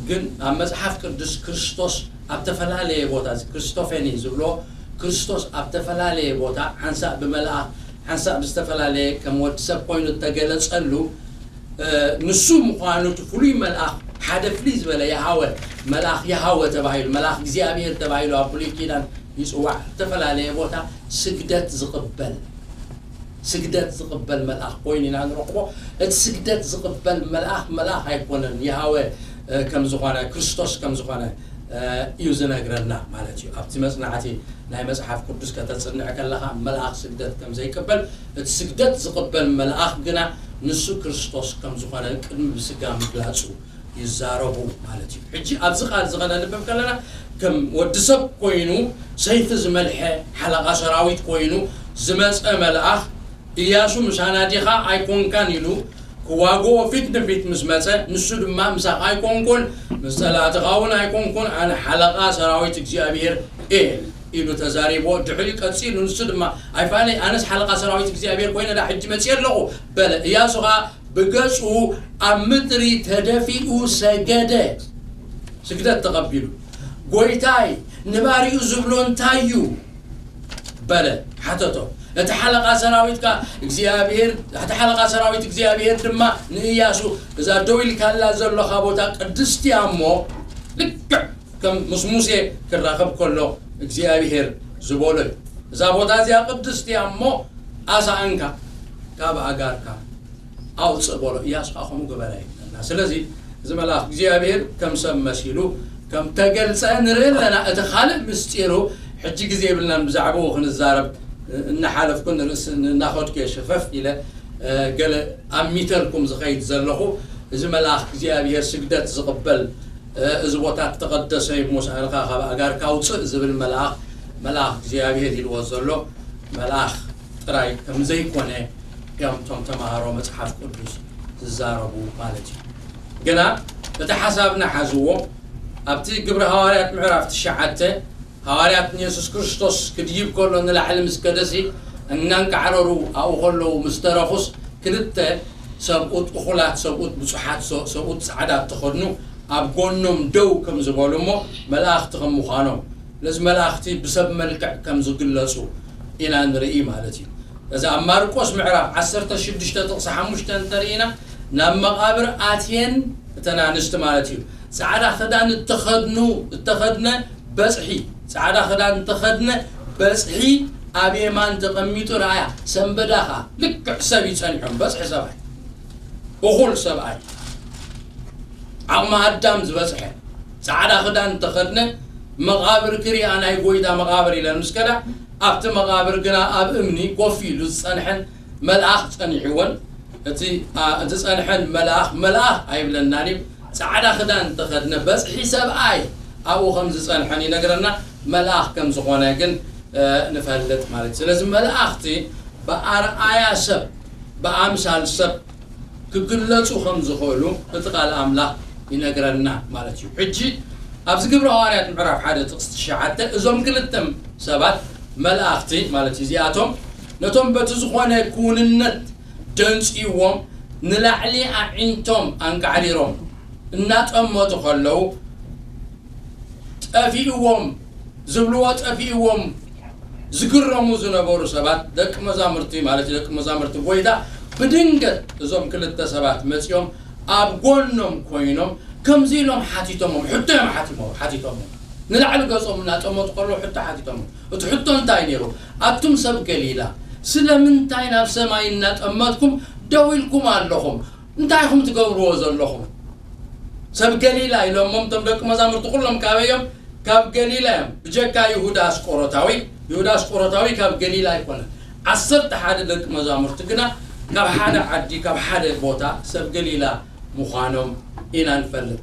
ግን ኣብ መጽሓፍ ቅዱስ ክርስቶስ ኣብ ተፈላለየ ቦታ እዚ ክርስቶፌኒ ዝብሎ ክርስቶስ ኣብ ተፈላለየ ቦታ ሓንሳእ ብመልኣኽ ሓንሳእ ብዝተፈላለየ ከም ወዲ ሰብ ኮይኑ እተገለጸሉ ንሱ ምዃኑ እቲ ፍሉይ መልኣኽ ሓደ ፍልይ ዝበለ የሃወ መልኣኽ የሃወ ተባሂሉ መልኣኽ እግዚኣብሔር ተባሂሉ ኣብ ብሉይ ኪዳን ይፅዋዕ። ዝተፈላለየ ቦታ ስግደት ዝቕበል ስግደት ዝቕበል መልኣኽ ኮይኑ ኢና ንረኽቦ። እቲ ስግደት ዝቕበል መልኣኽ መልኣኽ ኣይኮነን፣ የሃወ ከም ዝኾነ ክርስቶስ ከም ዝኾነ እዩ ዝነግረና ማለት እዩ። ኣብቲ መፅናዕቲ ናይ መፅሓፍ ቅዱስ ከተፅንዕ ከለኻ መልኣኽ ስግደት ከም ዘይቅበል፣ እቲ ስግደት ዝቕበል መልኣኽ ግና ንሱ ክርስቶስ ከም ዝኾነ ቅድሚ ብስጋ ምግላፁ ይዛረቡ ማለት እዩ። ሕጂ ኣብዚ ቃል እዚ ከነንብብ ከለና ከም ወዲ ሰብ ኮይኑ ሰይፊ ዝመልሐ ሓለቓ ሰራዊት ኮይኑ ዝመፀ መልኣኽ ኢያሱ ምሳና ዲኻ ኣይኮንካን ኢሉ ክዋግኦ ፊት ንፊት ምስ መጸ፣ ንሱ ድማ ምሳኻ ኣይኮንኩን፣ ምስ ጸላእትኻ እውን ኣይኮንኩን፣ ኣነ ሓለቓ ሰራዊት እግዚኣብሔር እየ ኢሉ ተዛሪብዎ። ድሕሪኡ ቀጺሉ ንሱ ድማ ኣይፋለይ ኣነስ ሓለቓ ሰራዊት እግዚኣብሔር ኮይነ ዳ ሕጂ መጺአ ኣለኹ በለ። እያሱ ኸዓ ብገጹ ኣብ ምድሪ ተደፊኡ ሰገደ፣ ስግደት ተቐቢሉ። ጎይታይ ንባሪኡ ዝብሎ እንታይ እዩ? በለ ሓተቶ። እቲ ሓለቓ ሰራዊት ከኣ እግዚኣብሔር እቲ ሓለቓ ሰራዊት እግዚኣብሔር ድማ ንእያሱ እዛ ደው ኢልካላ ዘለኻ ቦታ ቅድስቲ እያ እሞ ልክዕ ከም ምስ ሙሴ ክራኸብ ከሎ እግዚኣብሔር ዝበሎ እዩ። እዛ ቦታ እዚኣ ቅድስቲ እያ እሞ ኣሳእንካ ካብ ኣጋርካ ኣውፅእ በሎ። እያሱ ከዓ ከምኡ ገበረ ይብለና። ስለዚ እዚ መልኣኽ እግዚኣብሔር ከም ሰብ መሲሉ ከም ተገልፀ ንርኢ ኣለና። እቲ ካልእ ምስጢሩ ሕጂ ግዜ የብልናን ብዛዕባኡ ክንዛረብ እናሓለፍኩ ንርእሲ እናኸድኩ እየ ሸፈፍ ኢለ ገለ ኣሚተልኩም ዝኸይድ ዘለኹ። እዚ መልኣኽ እግዚኣብሔር ስግደት ዝቕበል እዚ ቦታ እተቐደሰ እዩ፣ ሙሳንኻ ካብ ኣጋርካ ኣውፅእ ዝብል መልኣኽ መልኣኽ እግዚኣብሔር ኢልዎ ዘሎ መልኣኽ ጥራይ ከም ዘይኮነ እዮም እቶም ተምሃሮ መፅሓፍ ቅዱስ ዝዛረቡ ማለት እዩ። ግና እቲ ሓሳብና ሓዝዎ ኣብቲ ግብሪ ሃዋርያት ምዕራፍ ትሽዓተ፣ ሃዋርያት ንየሱስ ክርስቶስ ክድይብ ከሎ ንላዕሊ ምስ ከደሲ እናንቃዕረሩ ኣብኡ ከለዉ ምስ ተረፉስ፣ ክልተ ሰብኡት፣ እኹላት ሰብኡት፣ ብጹሓት ሰ-፣ ሰብኡት ጻዕዳ እተኸድኑ ኣብ ጎኖም ደው ከም ዝበሉ እሞ፣ መላእኽቲ ከም ምዃኖም፣ ነዚ መላእኽቲ ብሰብ መልክዕ ከም ዝግለጹ ኢና ንርኢ ማለት እዩ። እዚ ኣብ ማርቆስ ምዕራፍ ዓሰርተ ሽዱሽተ ጥቕሲ ሓሙሽተ እንተርኢና፣ ናብ መቓብር ኣትየን እተን ኣንስቲ ማለት እዩ፣ ጻዕዳ ክዳን እተኸድኑ፣ እተኸድነ በጽሒ፣ ጻዕዳ ክዳን እተኸድነ በጽሒ ኣብ የማን ተቐሚጡ ረኣያ። ሰንበዳ ኸኣ ልክዕ ሰብ እዩ ጸኒሖም፣ በጽሒ ሰብኣይ፣ እኹል ሰብኣይ፣ ዓቕሚ ኣዳም ዝበጽሐ፣ ጻዕዳ ክዳን እተኸድነ፣ መቓብር ክሪኣ ናይ ጎይታ መቓብር ኢለን ምስ ከዳ፣ ኣብቲ መቓብር ግና ኣብ እምኒ ኮፍ ኢሉ ዝጸንሐን መልኣኽ ጸኒሕወን። እቲ፣ ኣ፣ እቲ ጸንሐን መልኣኽ፣ መልኣኽ ኣይብለናን እዩ። ጻዕዳ ክዳን እተኸድነ በጽሒ ሰብኣይ ኣብኡ ከም ዝጸንሐን ይነግረና። መልኣኽ ከም ዝኾነ ግን፣ እ፣ ንፈልጥ ማለት እዩ። ስለዚ መላእኽቲ ብኣርኣያ ሰብ፣ ብኣምሳል ሰብ ክግለጹ ከም ዝኽእሉ እቲ ቃል ኣምላኽ ይነግረና ማለት እዩ። ሕጂ ኣብዚ ግብሪ ሃዋርያት ምዕራፍ ሓደ ጥቕሲ ትሽዓተ፣ እዞም ክልተ ሰባት መላእኽቲ ማለት እዩ፣ እዚኣቶም ነቶም በቲ ዝኾነ ክውንነት ደንጽይዎም ንላዕሊ ኣዒንቶም ኣንቃዕሪሮም እናጠመቱ ከለዉ፣ ጠፊእዎም ዝብልዎ ጠፊእዎም ዝግረሙ ዝነበሩ ሰባት፣ ደቂ መዛሙርቲ ማለት እዩ፣ ደቂ መዛሙርቲ ጎይታ ብድንገት እዞም ክልተ ሰባት መጺኦም ኣብ ጎኖም ኮይኖም ከምዚ ኢሎም ሓቲቶሞም፣ ሕቶ እዮም ሓቲሞ-፣ ሓቲቶሞም። ንላዕሊ ገጾም እናጠመቱ ከለዉ ሕቶ ሓቲቶሞም። እቲ ሕቶ እንታይ ነይሩ? ኣቱም ሰብ ገሊላ፣ ስለምንታይ ናብ ሰማይ እናጠመትኩም ደው ኢልኩም ኣለኹም? እንታይ ኢኹም ትገብርዎ ዘለኹም? ሰብ ገሊላ ኢሎሞም፣ እቶም ደቂ መዛሙርቲ ኩሎም ካበይ እዮም? ካብ ገሊላ እዮም። ብጀካ ይሁዳ ኣስቆሮታዊ፣ ይሁዳ ኣስቆሮታዊ ካብ ገሊላ ኣይኮነን። ዓሰርተ ሓደ ደቂ መዛሙርቲ ግና ካብ ሓደ ዓዲ፣ ካብ ሓደ ቦታ ሰብ ገሊላ ምዃኖም ኢና ንፈልጥ።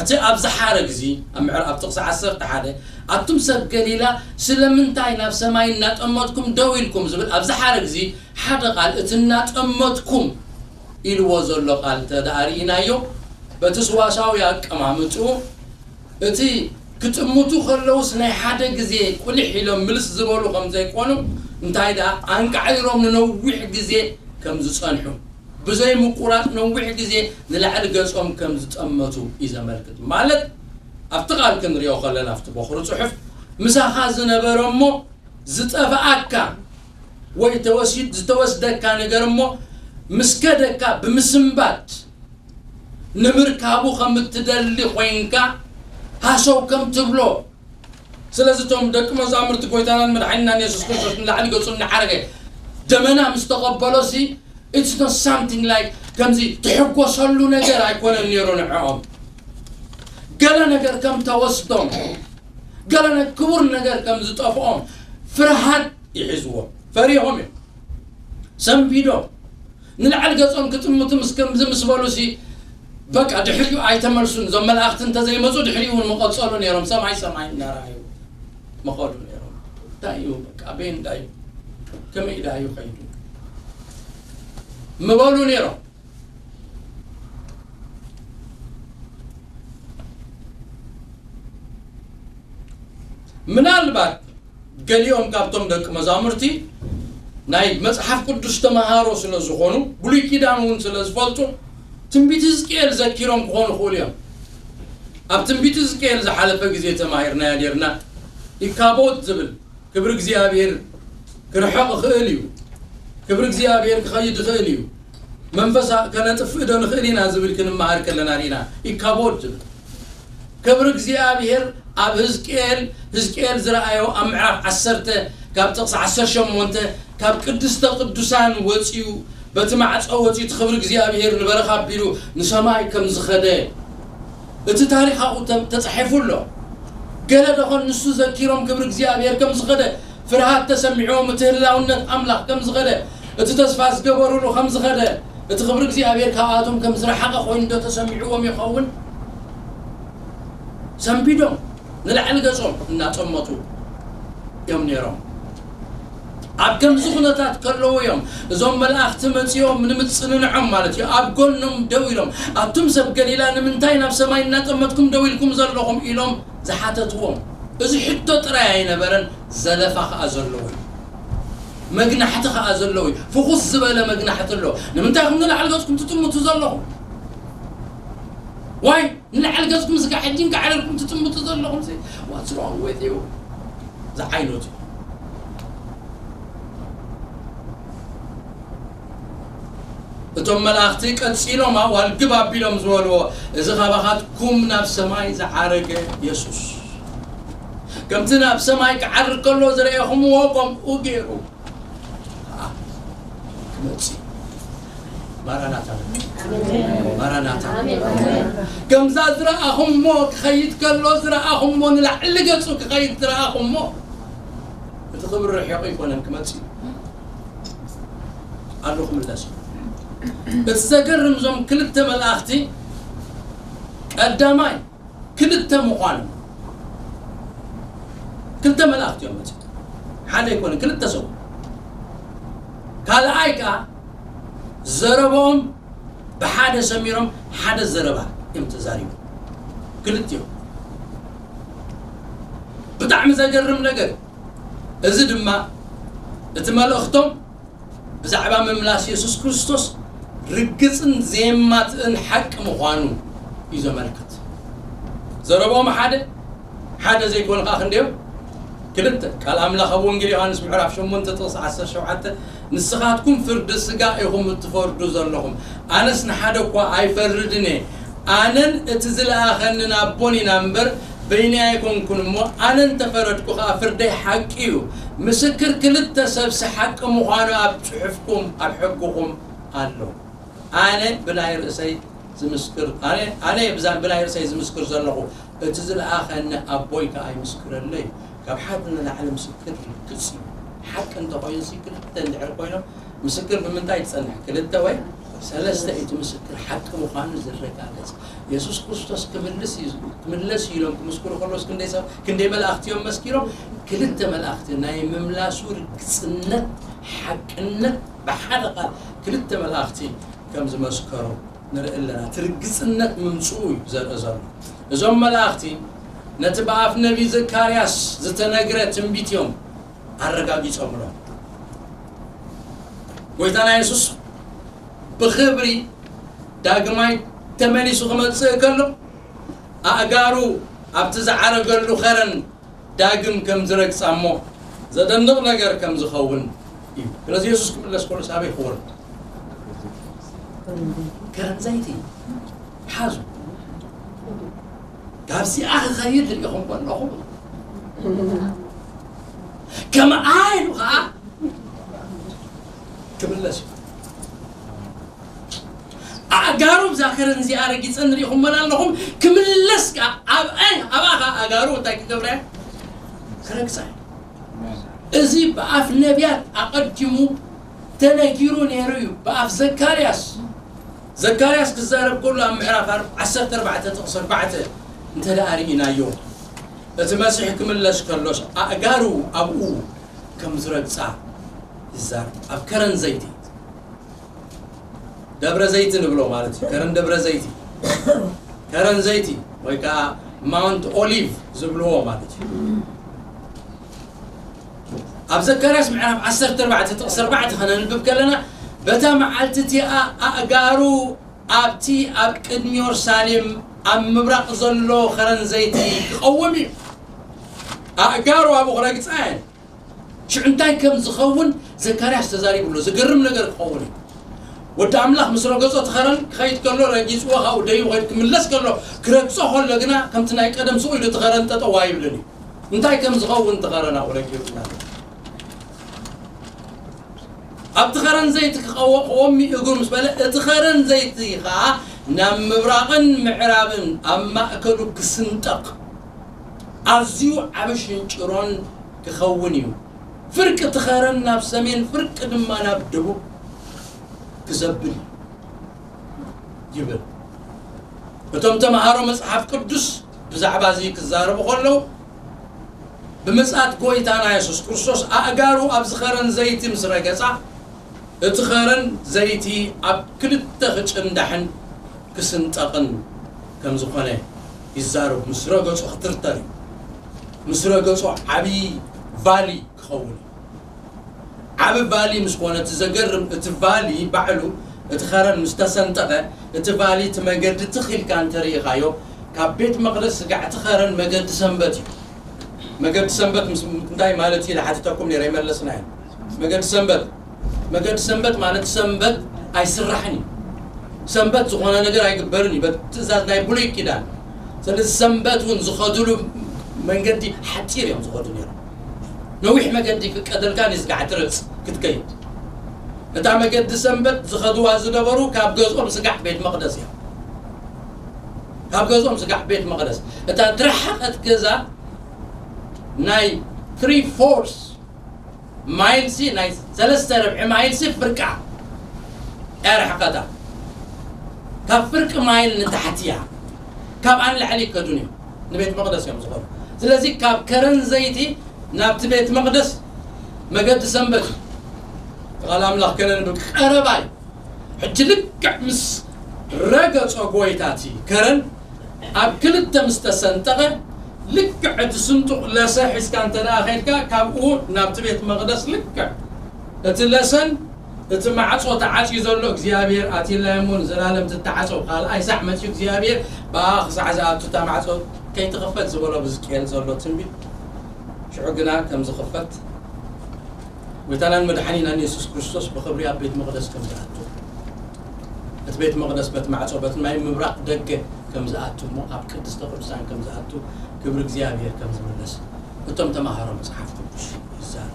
እቲ ኣብ ዝሓረ ግዜ፣ ኣብ ምዕራ-፣ ኣብ ጥቕሲ ዓሰርተ ሓደ፣ ኣቱም ሰብ ገሊላ ስለምንታይ ናብ ሰማይ እናጠመትኩም ደው ኢልኩም ዝብል ኣብ ዝሓረ ግዜ ሓደ ቃል፣ እቲ እናጠመትኩም ኢልዎ ዘሎ ቃል እንተ ደኣ ርኢናዮ፣ በቲ ስዋሳዊ ኣቀማምጥኡ፣ እቲ ክጥምቱ ከለውስ ናይ ሓደ ግዜ ቁሊሕ ኢሎም ምልስ ዝበሉ ከም ዘይኮኑ፣ እንታይ ደኣ ኣንቃዒሮም ንነዊሕ ግዜ ከም ዝጸንሑ፣ ብዘይ ምቁራጽ ነዊሕ ግዜ ንላዕሊ ገጾም ከም ዝጠመቱ እዩ ዘመልክት። ማለት ኣብቲ ቃል ክንሪኦ ከለና፣ ኣብቲ ቦኽሪ ጽሑፍ፣ ምሳኻ ዝነበረ እሞ ዝጠፍኣካ ወይ ተወሲድ-፣ ዝተወስደካ ነገር እሞ ምስ ከደካ ብምስንባት ንምርካቡ ከም እትደሊ ኮይንካ ሃሰው ከም ትብሎ። ስለዚ እቶም ደቂ መዛሙርቲ ጎይታናን መድሓኒናን የሱስ ክርስቶስ ንላዕሊ ገጹ እናዓረገ ደመና ምስ ተቐበሎሲ፣ it's not something like ከምዚ ትሕጎሰሉ ነገር ኣይኮነን ነይሩ ንዕኦም። ገለ ነገር ከም ተወስዶም፣ ገለ ነ-፣ ክቡር ነገር ከም ዝጠፍኦም ፍርሃት ይሕዝዎም። ፈሪሆም እዮም። ሰንቢዶም። ንላዕሊ ገጾም ክጥምቱ ምስ ከምዚ ምስ በሉሲ፣ በቃ ድሕሪኡ ኣይተመልሱን። እዞም መላእኽቲ እንተዘይመጹ ድሕሪኡ እውን ምቐጸሉ ነይሮም። ሰማይ ሰማይ እናረኣዩ ምኸዱ ነይሮም። እንታይ እዩ በቃ፣ ኣበይ እንዳ እዩ? ከመይ ኢዳ እዩ ከይዱ? ምበሉ ነይሮም። ምናልባት ገሊኦም ካብቶም ደቂ መዛሙርቲ ናይ መጽሓፍ ቅዱስ ተመሃሮ ስለ ዝኾኑ፣ ብሉይ ኪዳን እውን ስለ ዝፈልጡ፣ ትንቢት ሕዝቅኤል ዘኪሮም ክኾኑ ይኽእሉ እዮም። ኣብ ትንቢት ሕዝቅኤል ዝሓለፈ ግዜ ተማሂርናዮ ነይርና። ኢካቦድ ዝብል፣ ክብሪ እግዚኣብሔር ክርሕቕ ይኽእል እዩ፣ ክብሪ እግዚኣብሔር ክኸይድ ይኽእል እዩ፣ መንፈስ ከነጥፍእ ዶ ንኽእል ኢና ዝብል ክንመሃር ከለና ርኢና። ኢካቦድ ዝብል ክብሪ እግዚኣብሔር ኣብ ህዝቅኤል፣ ህዝቅኤል ዝረኣዮ ኣብ ምዕራፍ ዓሰርተ ካብ ጥቕሲ ዓሰርተ ሸሞንተ፣ ካብ ቅድስተ ቅዱሳን ወፂኡ፣ በቲ ማዕፆ ወፂኡ እቲ ክብሪ እግዚኣብሔር ንበረኻ ኣቢሉ ንሰማይ ከም ዝኸደ እቲ ታሪኽ ኣብኡ ተ-፣ ተጻሒፉ ኣሎ። ገለ ደኾን ንሱ ዘኪሮም ክብሪ እግዚኣብሔር ከም ዝኸደ፣ ፍርሃት ተሰሚዕዎም እቲ ህላውነት ኣምላኽ ከም ዝኸደ፣ እቲ ተስፋ ዝገበሩሉ ከም ዝኸደ፣ እቲ ክብሪ እግዚኣብሔር ካብኣቶም ከም ዝረሓቐ ኮይኑ ዶ ተሰሚዕዎም ይኸውን? ሰንቢዶም ንላዕሊ ገጾም እናጠመቱ እዮም ነይሮም። ኣብ ከምዚ ኩነታት ከለዉ እዮም እዞም መላእኽቲ መጺኦም ንምጽንንዖም ማለት እዩ ኣብ ጎኖም ደው ኢሎም፣ ኣቱም ሰብ ገሊላ ንምንታይ ናብ ሰማይ እናጠመትኩም ደው ኢልኩም ዘለኹም ኢሎም ዝሓተትዎም። እዚ ሕቶ ጥራይ ኣይነበረን፣ ዘለፋ ከኣ ዘለዎ እዩ። መግናሕቲ ከኣ ዘለዎ እዩ። ፍኹስ ዝበለ መግናሕቲ ኣሎ። ንምንታይ ኢኹም ንላዕሊ ገጽኩም ትጥምቱ ዘለኹም? ዋይ ንላዕሊ ገጽኩም ስጋ ሕጂ እንካዕረርኩም ትጥምቱ ዘለኹም ሲ ዋትስ ሮንግ ዊዝ ዩ ዝዓይነቱ። እቶም መላእኽቲ ቀጺሎም ኣዋልግብ ኣቢሎም ዝበልዎ፣ እዚ ካባኻትኩም ናብ ሰማይ ዝዓረገ የሱስ፣ ከምቲ ናብ ሰማይ ክዓርግ ከሎ ዝረኣኹምዎ፣ ከምኡ ገይሩ ከኣ ክመጽእ። ማራናታ፣ ማራናታ። ከምዛ ዝረኣኹሞ ክኸይድ ከሎ ዝረኣኹሞ፣ ንላዕሊ ገጹ ክኸይድ ዝረኣኹሞ፣ እቲ ክብሪ ርሒቑ ኣይኮነን ክመጽእ እዩ። ኣሎ ክምለስ እዩ። እቲ ዘገርም እዞም ክልተ መላእኽቲ ቀዳማይ ክልተ ምዃኑ፣ ክልተ መላእኽቲ እዮም መጺኦም። ሓደ ኣይኮነን፣ ክልተ ሰብ። ካልኣይ ከኣ ዘረባኦም ብሓደ ሰሚሮም ሓደ ዘረባ እዮም ተዛሪቦም። ክልቲኦም። ብጣዕሚ ዘገርም ነገር። እዚ ድማ እቲ መልእኽቶም ብዛዕባ ምምላስ የሱስ ክርስቶስ ርግጽን ዘየማትእን ሓቂ ምዃኑ እዩ ዘመልክት። ዘረባኦም ሓደ፣ ሓደ ዘይኮነ ከኣ ክንደዮም? ክልተ። ቃል ኣምላኽ ኣብ ወንጌል ዮሃንስ ምዕራፍ ሸሞንተ ጥቕሲ ዓሰርተ ሸውዓተ፣ "ንስኻትኩም ፍርዲ ስጋ ኢኹም እትፈርዱ ዘለኹም፣ ኣነስ ንሓደ እኳ ኣይፈርድን እየ። ኣነን እቲ ዝለኣኸንን ኣቦን ኢና እምበር፣ በይነይ ኣይኮንኩን እሞ፣ ኣነ እንተፈረድኩ ኸኣ ፍርደይ ሓቂ እዩ። ምስክር ክልተ ሰብሲ ሓቂ ምዃኑ ኣብ ጽሑፍኩም፣ ኣብ ሕግኹም ኣሎ። ኣነ ብናይ ርእሰይ ዝምስክር፣ ኣነ፣ ኣነ ብዛ-፣ ብናይ ርእሰይ ዝምስክር ዘለኹ፣ እቲ ዝለኣኸኒ ኣቦይ ከኣ ይምስክረለይ እዩ። ካብ ሓደ ንላዕሊ ምስክር ርግጽ እዩ። ሓቂ እንተኾይኑሲ ክልተ እንድሕር ኮይኖም፣ ምስክር ብምንታይ ትጸንሕ? ክልተ ወይ ሰለስተ እቲ ምስክር ሓቂ ምዃኑ ዝረጋገጽ። የሱስ ክርስቶስ ክምልስ እዩ፣ ክምለስ እዩ ኢሎም ክምስክሩ ከለውስ ክንደይ ሰብ፣ ክንደይ መላእኽቲ እዮም መስኪሮም? ክልተ መላእኽቲ። ናይ ምምላሱ ርግጽነት፣ ሓቅነት ብሓደ ቃል ክልተ መላእኽቲ ከም ዝመስከሩ ንርኢ ኣለና። እቲ ርግጽነት ምምጽኡ እዩ ዘርኢ ዘሎ። እዞም መላእኽቲ ነቲ ብኣፍ ነቢይ ዘካርያስ ዝተነግረ ትንቢት እዮም ኣረጋጊጾምሎም። ጎይታና የሱስ ብኽብሪ ዳግማይ ተመሊሱ ክመጽእ ከሎ፣ ኣእጋሩ ኣብቲ ዝዓረገሉ ኸረን ዳግም ከም ዝረግጻ እሞ ዘደንቕ ነገር ከም ዝኸውን እዩ። ስለዚ የሱስ ክምለስ ከሎ ሳበይ ክወርድ? ከረን ዘይቲ ሓዙ። ካብዚኣ ክኸይድ ርኢኹም ከለኹም፣ ከምኣ ኢሉ ኸዓ ክምለስ እዩ። ኣእጋሩ ብዛ ከረን እዚኣ ረጊጸን ርኢኹመን ኣለኹም። ክምለስ ከኣ ኣብኣ፣ ኣብኣ ኸኣ ኣእጋሩ እንታይ ክገብራ? ክረግጻ። እዚ ብኣፍ ነቢያት ኣቐዲሙ ተነጊሩ ነይሩ እዩ። ብኣፍ ዘካርያስ፣ ዘካርያስ ክዛረብ ከሎ ኣብ ምዕራፍ ኣር-፣ ዓሰርተ ኣርባዕተ ጥቕሲ ኣርባዕተ እንተ ደኣ ርኢናዮ፣ እቲ መሲሕ ክምለስ ከሎስ ኣእጋሩ ኣብኡ ከም ዝረግጻ ይዛረብ። ኣብ ከረን ዘይቲ፣ ደብረ ዘይቲ ንብሎ ማለት እዩ። ከረን ደብረ ዘይቲ፣ ከረን ዘይቲ ወይ ከዓ ማውንት ኦሊቭ ዝብልዎ ማለት እዩ። ኣብ ዘካርያስ ምዕራፍ ዓሰርተ ኣርባዕተ ጥቕሲ ኣርባዕተ ከነንብብ ከለና፣ በታ መዓልቲ እቲኣ ኣእጋሩ ኣብቲ ኣብ ቅድሚ የሩሳሌም ኣብ ምብራቕ ዘሎ ከረን ዘይቲ ክቐውም እዩ። ኣእጋሩ ኣብኡ ክረግጻ እየን። ሽዑ እንታይ ከም ዝኸውን ዘካርያስ ተዛሪቡ ኣሎ። ዝገርም ነገር ክኸውን እዩ። ወዲ ኣምላኽ ምስ ረገጾ እቲ ኸረን ክኸይድ ከሎ ረጊጽዎ፣ ካብኡ ደይቡ ኸይዱ ክምለስ ከሎ፣ ክረግጾ ከሎ ግና ከምቲ ናይ ቀደም ስቕ ኢሉ እቲ ኸረን ጠጠው ኣይብልን እዩ። እንታይ ከም ዝኸውን እቲ ኸረን ኣብኡ ረጊጹ ማለት እዩ። ኣብቲ ኸረን ዘይቲ ክቐወ-፣ ክቆሚ እግሩ ምስ በለ፣ እቲ ኸረን ዘይቲ ኸኣ ናብ ምብራቕን ምዕራብን ኣብ ማእከሉ ክስንጠቕ፣ ኣዝዩ ዓቢ ሽንጭሮን ክኸውን እዩ። ፍርቂ እቲ ኸረን ናብ ሰሜን፣ ፍርቂ ድማ ናብ ደቡብ ክዘብል ይብል። እቶም ተምሃሮ መጽሓፍ ቅዱስ ብዛዕባ እዚ ክዛረቡ ከለዉ፣ ብምጽኣት ጎይታና የሱስ ክርስቶስ ኣእጋሩ ኣብዚ ኸረን ዘይቲ ምስ ረገጻ፣ እቲ ኸረን ዘይቲ ኣብ ክልተ ክጭንዳሕን ክስንጠቕን ከም ዝኾነ ይዛረቡ። ምስ ረገጾ ክትርተር እዩ። ምስ ረገጾ ዓብዪ ቫሊ ክኸውን እዩ። ዓቢ ቫሊ ምስ ኮነ፣ እቲ ዘገርም፣ እቲ ቫሊ ባዕሉ፣ እቲ ኸረን ምስ ተሰንጠቐ፣ እቲ ቫሊ፣ እቲ መገዲ ትኽ ኢልካ እንተርኢኻዮ፣ ካብ ቤት መቕደስ ስጋዕ እቲ ኸረን መገዲ ሰንበት እዩ። መገዲ ሰንበት ምስ እንታይ ማለት እዩ ኢለ ሓቲተኩም ነይረ፣ ይመለስና እዩ። መገዲ ሰንበት፣ መገዲ ሰንበት ማለት ሰንበት ኣይስራሕን እዩ። ሰንበት ዝኾነ ነገር ኣይግበርን እዩ፣ በቲ ትእዛዝ ናይ ብሉይ ኪዳን። ስለዚ ሰንበት እውን ዝኸድሉ መንገዲ ሓፂር እዮም ዝኸዱ ነይሮም። ነዊሕ መገዲ ክቀደልካ ንስጋዕ ትርፅ ክትከይድ። እታ መገዲ ሰንበት ዝኸድዋ ዝነበሩ ካብ ገዝኦም ስጋዕ ቤት መቕደስ እዮም። ካብ ገዝኦም ስጋዕ ቤት መቕደስ። እታ ዝረሓቐት ገዛ ናይ ትሪ ፎርስ ማይልሲ፣ ናይ ሰለስተ ርብዒ ማይልሲ ፍርቃ እያ ርሕቀታ። ካብ ፍርቂ ማይል ንታሕቲ እያ። ካብኣ ንላዕሊ ይከዱን እዮም። ንቤት መቕደስ እዮም ዝኾኑ። ስለዚ ካብ ከረን ዘይቲ ናብቲ ቤት መቕደስ መገዲ ሰንበት እዩ። ቃል ኣምላኽ ከነንብብ ቀረባ እዩ። ሕጂ ልክዕ ምስ ረገጾ ጎይታ እቲ ከረን ኣብ ክልተ ምስ ተሰንጠቐ፣ ልክዕ እቲ ስንጡቕ ለሰ ሒዝካ እንተ ደኣ ኸይድካ፣ ካብኡ ናብቲ ቤት መቕደስ ልክዕ እቲ ለሰን እቲ ማዕጾ ተዓጽዩ ዘሎ እግዚኣብሔር ኣትየላዮም እውን ዘላለም ትተዓጸው። ካልኣይ ሳዕ መጺኡ እግዚኣብሔር ብኣ ክሳዕ ዝኣቱ እታ ማዕጾ ከይትኽፈት ዝበሎ ብዝቅኤል ዘሎ ትንቢት ሽዑ ግና ከም ዝኽፈት ጎይታናን መድሓኒናን የሱስ ክርስቶስ ብኽብሪ ኣብ ቤት መቕደስ ከም ዝኣቱ፣ እቲ ቤት መቕደስ በቲ ማዕጾ በቲ ናይ ምብራቕ ደገ ከም ዝኣቱ እሞ ኣብ ቅድስተ ቅዱሳን ከም ዝኣቱ ክብሪ እግዚኣብሔር ከም ዝምለስ እቶም ተማሃሮ መጽሓፍ ቅዱስ ይዛረቡ።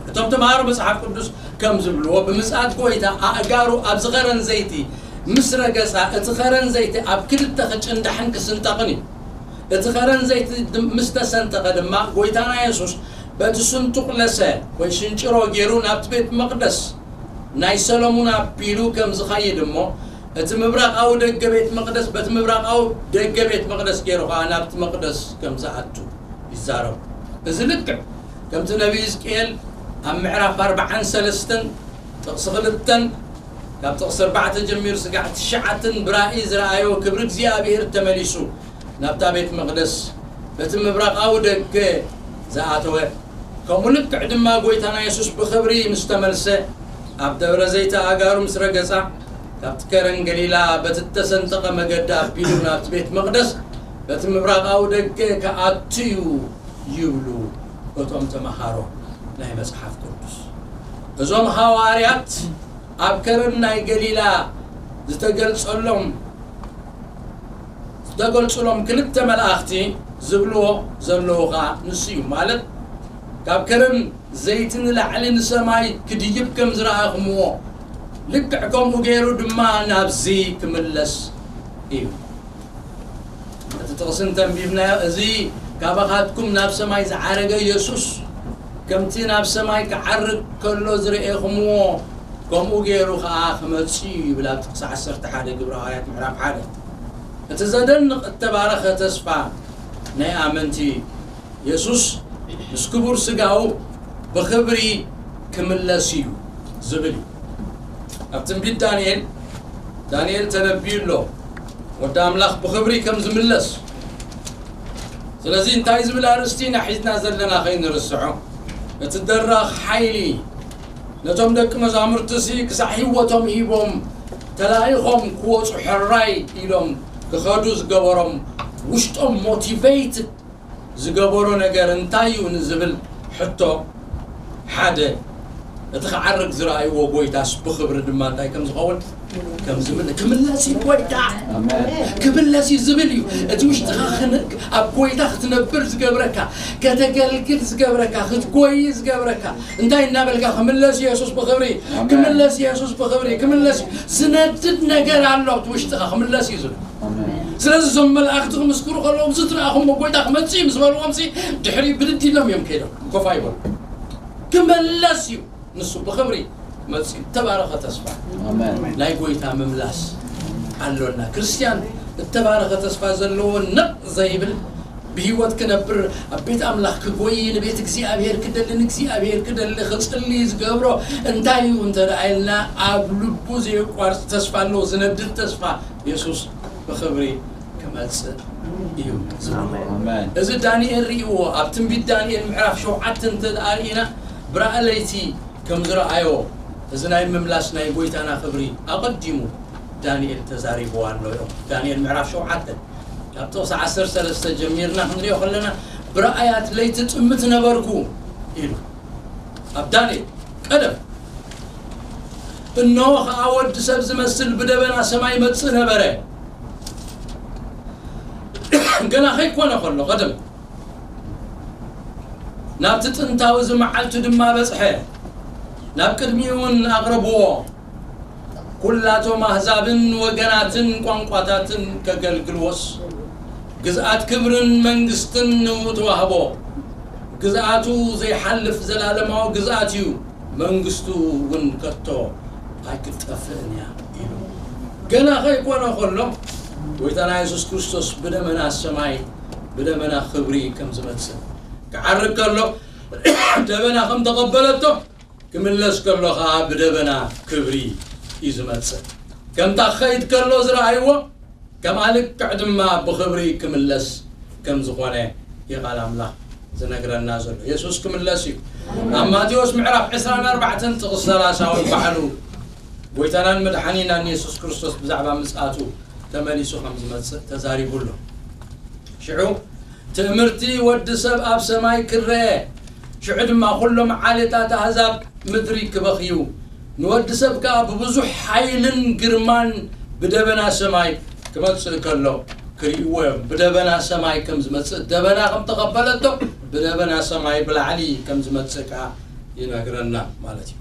እቶም ተማሃሮ መጽሓፍ ቅዱስ ከም ዝብልዎ ብምጽኣት ጎይታ ኣእጋሩ ኣብ ዝኸረን ዘይቲ ምስ ረገጻ እቲ ኸረን ዘይቲ ኣብ ክልተ ክጭንዳሕን ክስንጠቕን እዩ። እቲ ኸረን ዘይቲ ምስ ተሰንጠቐ ድማ ጎይታና የሱስ በቲ ስንጡቕ ለሰ ወይ ሽንጭሮ ገይሩ ናብቲ ቤት መቕደስ ናይ ሰሎሙን ኣቢሉ ከም ዝኸይድ እሞ እቲ ምብራቓዊ ደገ ቤት መቕደስ በቲ ምብራቓዊ ደገ ቤት መቕደስ ገይሩ ኸዓ ናብቲ መቕደስ ከም ዝኣቱ ይዛረቡ። እዚ ልክዕ ከምቲ ነቢይ ሕዝቅኤል ኣብ ምዕራፍ ኣርባዓን ሰለስተን ጥቕሲ ክልተን ካብ ጥቕሲ ኣርባዕተ ጀሚሩ ስጋዕ ትሽዓትን ብራእይ ዝረኣዮ ክብሪ እግዚኣብሔር ተመሊሱ ናብታ ቤት መቕደስ በቲ ምብራቓዊ ደገ ዝኣተወ፣ ከምኡ ልክዕ ድማ ጎይታና የሱስ ብኽብሪ ምስ ተመልሰ ኣብ ደብረ ዘይተ ኣእጋሩ ምስ ረገጻ ካብቲ ከረን ገሊላ በቲ እተሰንጠቐ መገዲ ኣቢሉ ናብቲ ቤት መቕደስ በቲ ምብራቓዊ ደገ ክኣቱ እዩ ይብሉ እቶም ተመሃሮ ናይ መጽሓፍ ቅዱስ። እዞም ሃዋርያት ኣብ ከረን ናይ ገሊላ ዝተገልጸሎም ዝተገልጹሎም ክልተ መላእኽቲ ዝብልዎ ዘለዉ ኸዓ ንሱ እዩ። ማለት ካብ ከረን ዘይቲ ንላዕሊ ንሰማይ ክድይብ ከም ዝረኣኹምዎ ልክዕ ከምኡ ገይሩ ድማ ናብዚ ክምለስ እዩ። እቲ ጥቕሲ እንተንቢብናዮ፣ እዚ ካባኻትኩም ናብ ሰማይ ዝዓረገ የሱስ ከምቲ ናብ ሰማይ ክዓርግ ከሎ ዝረኤኹምዎ ከምኡ ገይሩ ኸዓ ክመጽእ እዩ ይብል ኣብ ጥቕሲ ዓሰርተ ሓደ ግብረ ሃዋርያት ምዕራፍ ሓደ። እቲ ዘደንቕ እተባረኸ ተስፋ ናይ ኣመንቲ የሱስ ምስ ክቡር ስጋኡ ብኽብሪ ክምለስ እዩ ዝብል እዩ። ኣብ ትንቢት ዳንኤል፣ ዳንኤል ተነቢዩ ኣሎ ወዲ ኣምላኽ ብኽብሪ ከም ዝምለስ። ስለዚ እንታይ ዝብል ኣርእስቲ ኢና ሒዝና ዘለና ከይንርስዖ፣ እቲ ደራኽ ሓይሊ ነቶም ደቂ መዛሙርትሲ ክሳዕ ህይወቶም ሂቦም ተላኢኾም ክወጹ ሕራይ ኢሎም ክኸዱ ዝገበሮም ውሽጦም ሞቲቬይትድ ዝገበሮ ነገር እንታይ እዩ ንዝብል ሕቶ፣ ሓደ፣ እቲ ክዓርግ ዝረኣይዎ ጎይታስ ብኽብሪ ድማ እንታይ ከም ዝኸውን ከም ዝምለ ክምለስ እዩ ጎይታ። ክምለስ እዩ ዝብል እዩ። እቲ ውሽጥኻ ክን- ኣብ ጎይታ ክትነብር ዝገብረካ፣ ከተገልግል ዝገብረካ፣ ክትጎይ ዝገብረካ እንታይ እናበልካ ክምለስ እዩ የሱስ ብኽብሪ፣ ክምለስ እዩ የሱስ ብኽብሪ፣ ክምለስ እዩ። ዝነድድ ነገር ኣሎ ኣብቲ ውሽጥኻ ክምለስ እዩ ዝብል። ስለዚ እዞም መላእኽቲ ክምስክሩ ከለዎም፣ እዚ ዝረኣኹሞ ጎይታ ክመጽእ እዩ ምስ በልዎም ሲ ድሕሪ ብድድ ኢሎም እዮም ከይዶም። ኮፍ ኣይበሉ። ክመለስ እዩ ንሱ ብኽብሪ መጽኡ። እተባረኸ ተስፋ ናይ ጎይታ ምምላስ ኣሎና። ክርስትያን እተባረኸ ተስፋ ዘለዎ ነቕ ዘይብል ብህይወት ክነብር፣ ኣብ ቤት ኣምላኽ ክጎይ፣ ንቤት እግዚኣብሔር ክደሊ፣ ንእግዚኣብሔር ክደሊ፣ ክጽሊ ዝገብሮ እንታይ እዩ እንተ ደኣ ኢልና፣ ኣብ ልቡ ዘየቋርጽ ተስፋ ኣለዎ፣ ዝነድድ ተስፋ። የሱስ ብኽብሪ ክመጽእ እዩ። ኣሜን። እዚ ዳንኤል ርእይዎ፣ ኣብ ትንቢት ዳንኤል ምዕራፍ ሸውዓተ እንተ ደኣ ርኢና፣ ብራእይ ለይቲ ከም ዝረኣዮ፣ እዚ ናይ ምምላስ ናይ ጎይታና ክብሪ ኣቐዲሙ ዳንኤል ተዛሪብዎ ኣሎ። ዳንኤል ምዕራፍ ሸውዓተ ካብ ጥቕሲ ዓሰርተ ሰለስተ ጀሚርና ክንሪኦ ከለና፣ ብራእያት ለይቲ ጥምት ነበርኩ ኢሉ ኣብ ዳንኤል ቀደም። እነሆ ኸዓ ወዲ ሰብ ዝመስል ብደበና ሰማይ ይመጽእ ነበረ። ገና ከይኮነ ከሎ ቀደም ናብቲ ጥንታዊ እዚ መዓልቱ ድማ በጽሐ። ናብ ቅድሚኡ እውን ኣቕረብዎ። ኩላቶም ኣህዛብን ወገናትን ቋንቋታትን ከገልግልዎስ፣ ግዝኣት ክብርን መንግስትን ንኡ ተዋህቦ። ግዝኣቱ ዘይሓልፍ ዘላለማዊ ግዝኣት እዩ፣ መንግስቱ እውን ከቶ ኣይክትጠፍእን እያ ኢሉ። ገና ከይኮነ ከሎ ጎይታና የሱስ ክርስቶስ ብደመና ሰማይ፣ ብደመና ክብሪ ከም ዝመጽእ፣ ክዓርግ ከሎ ደበና ከም ተቐበለቶ፣ ክምለስ ከሎ ኸዓ ብደበና ክብሪ እዩ ዝመጽእ። ከምታ ክኸይድ ከሎ ዝረኣይዎ፣ ከምኣ ልክዕ ድማ ብኽብሪ ክምለስ ከም ዝኾነ እዩ ቃል ኣምላኽ ዝነግረና ዘሎ። የሱስ ክምለስ እዩ። ኣብ ማቴዎስ ምዕራፍ ዕስራን ኣርባዕተን ጥቕሲ ሰላሳ እውን ባዕሉ ጎይታናን መድሓኒናን የሱስ ክርስቶስ ብዛዕባ ምጽኣቱ ተመሊሱ ከም ዝመጽእ ተዛሪቡ ኣሎ። ሽዑ ትእምርቲ ወዲ ሰብ ኣብ ሰማይ ክረአ፣ ሽዑ ድማ ኩሎም ዓሌታት ኣህዛብ ምድሪ ክበኽዩ፣ ንወዲ ሰብ ከኣ ብብዙሕ ሓይልን ግርማን ብደበና ሰማይ ክመጽእ ከሎ ክርእይዎ እዮም። ብደበና ሰማይ ከም ዝመጽእ፣ ደበና ከም ተቐበለቶ፣ ብደበና ሰማይ ብላዕሊ ከም ዝመጽእ ከኣ ይነግረና ማለት እዩ።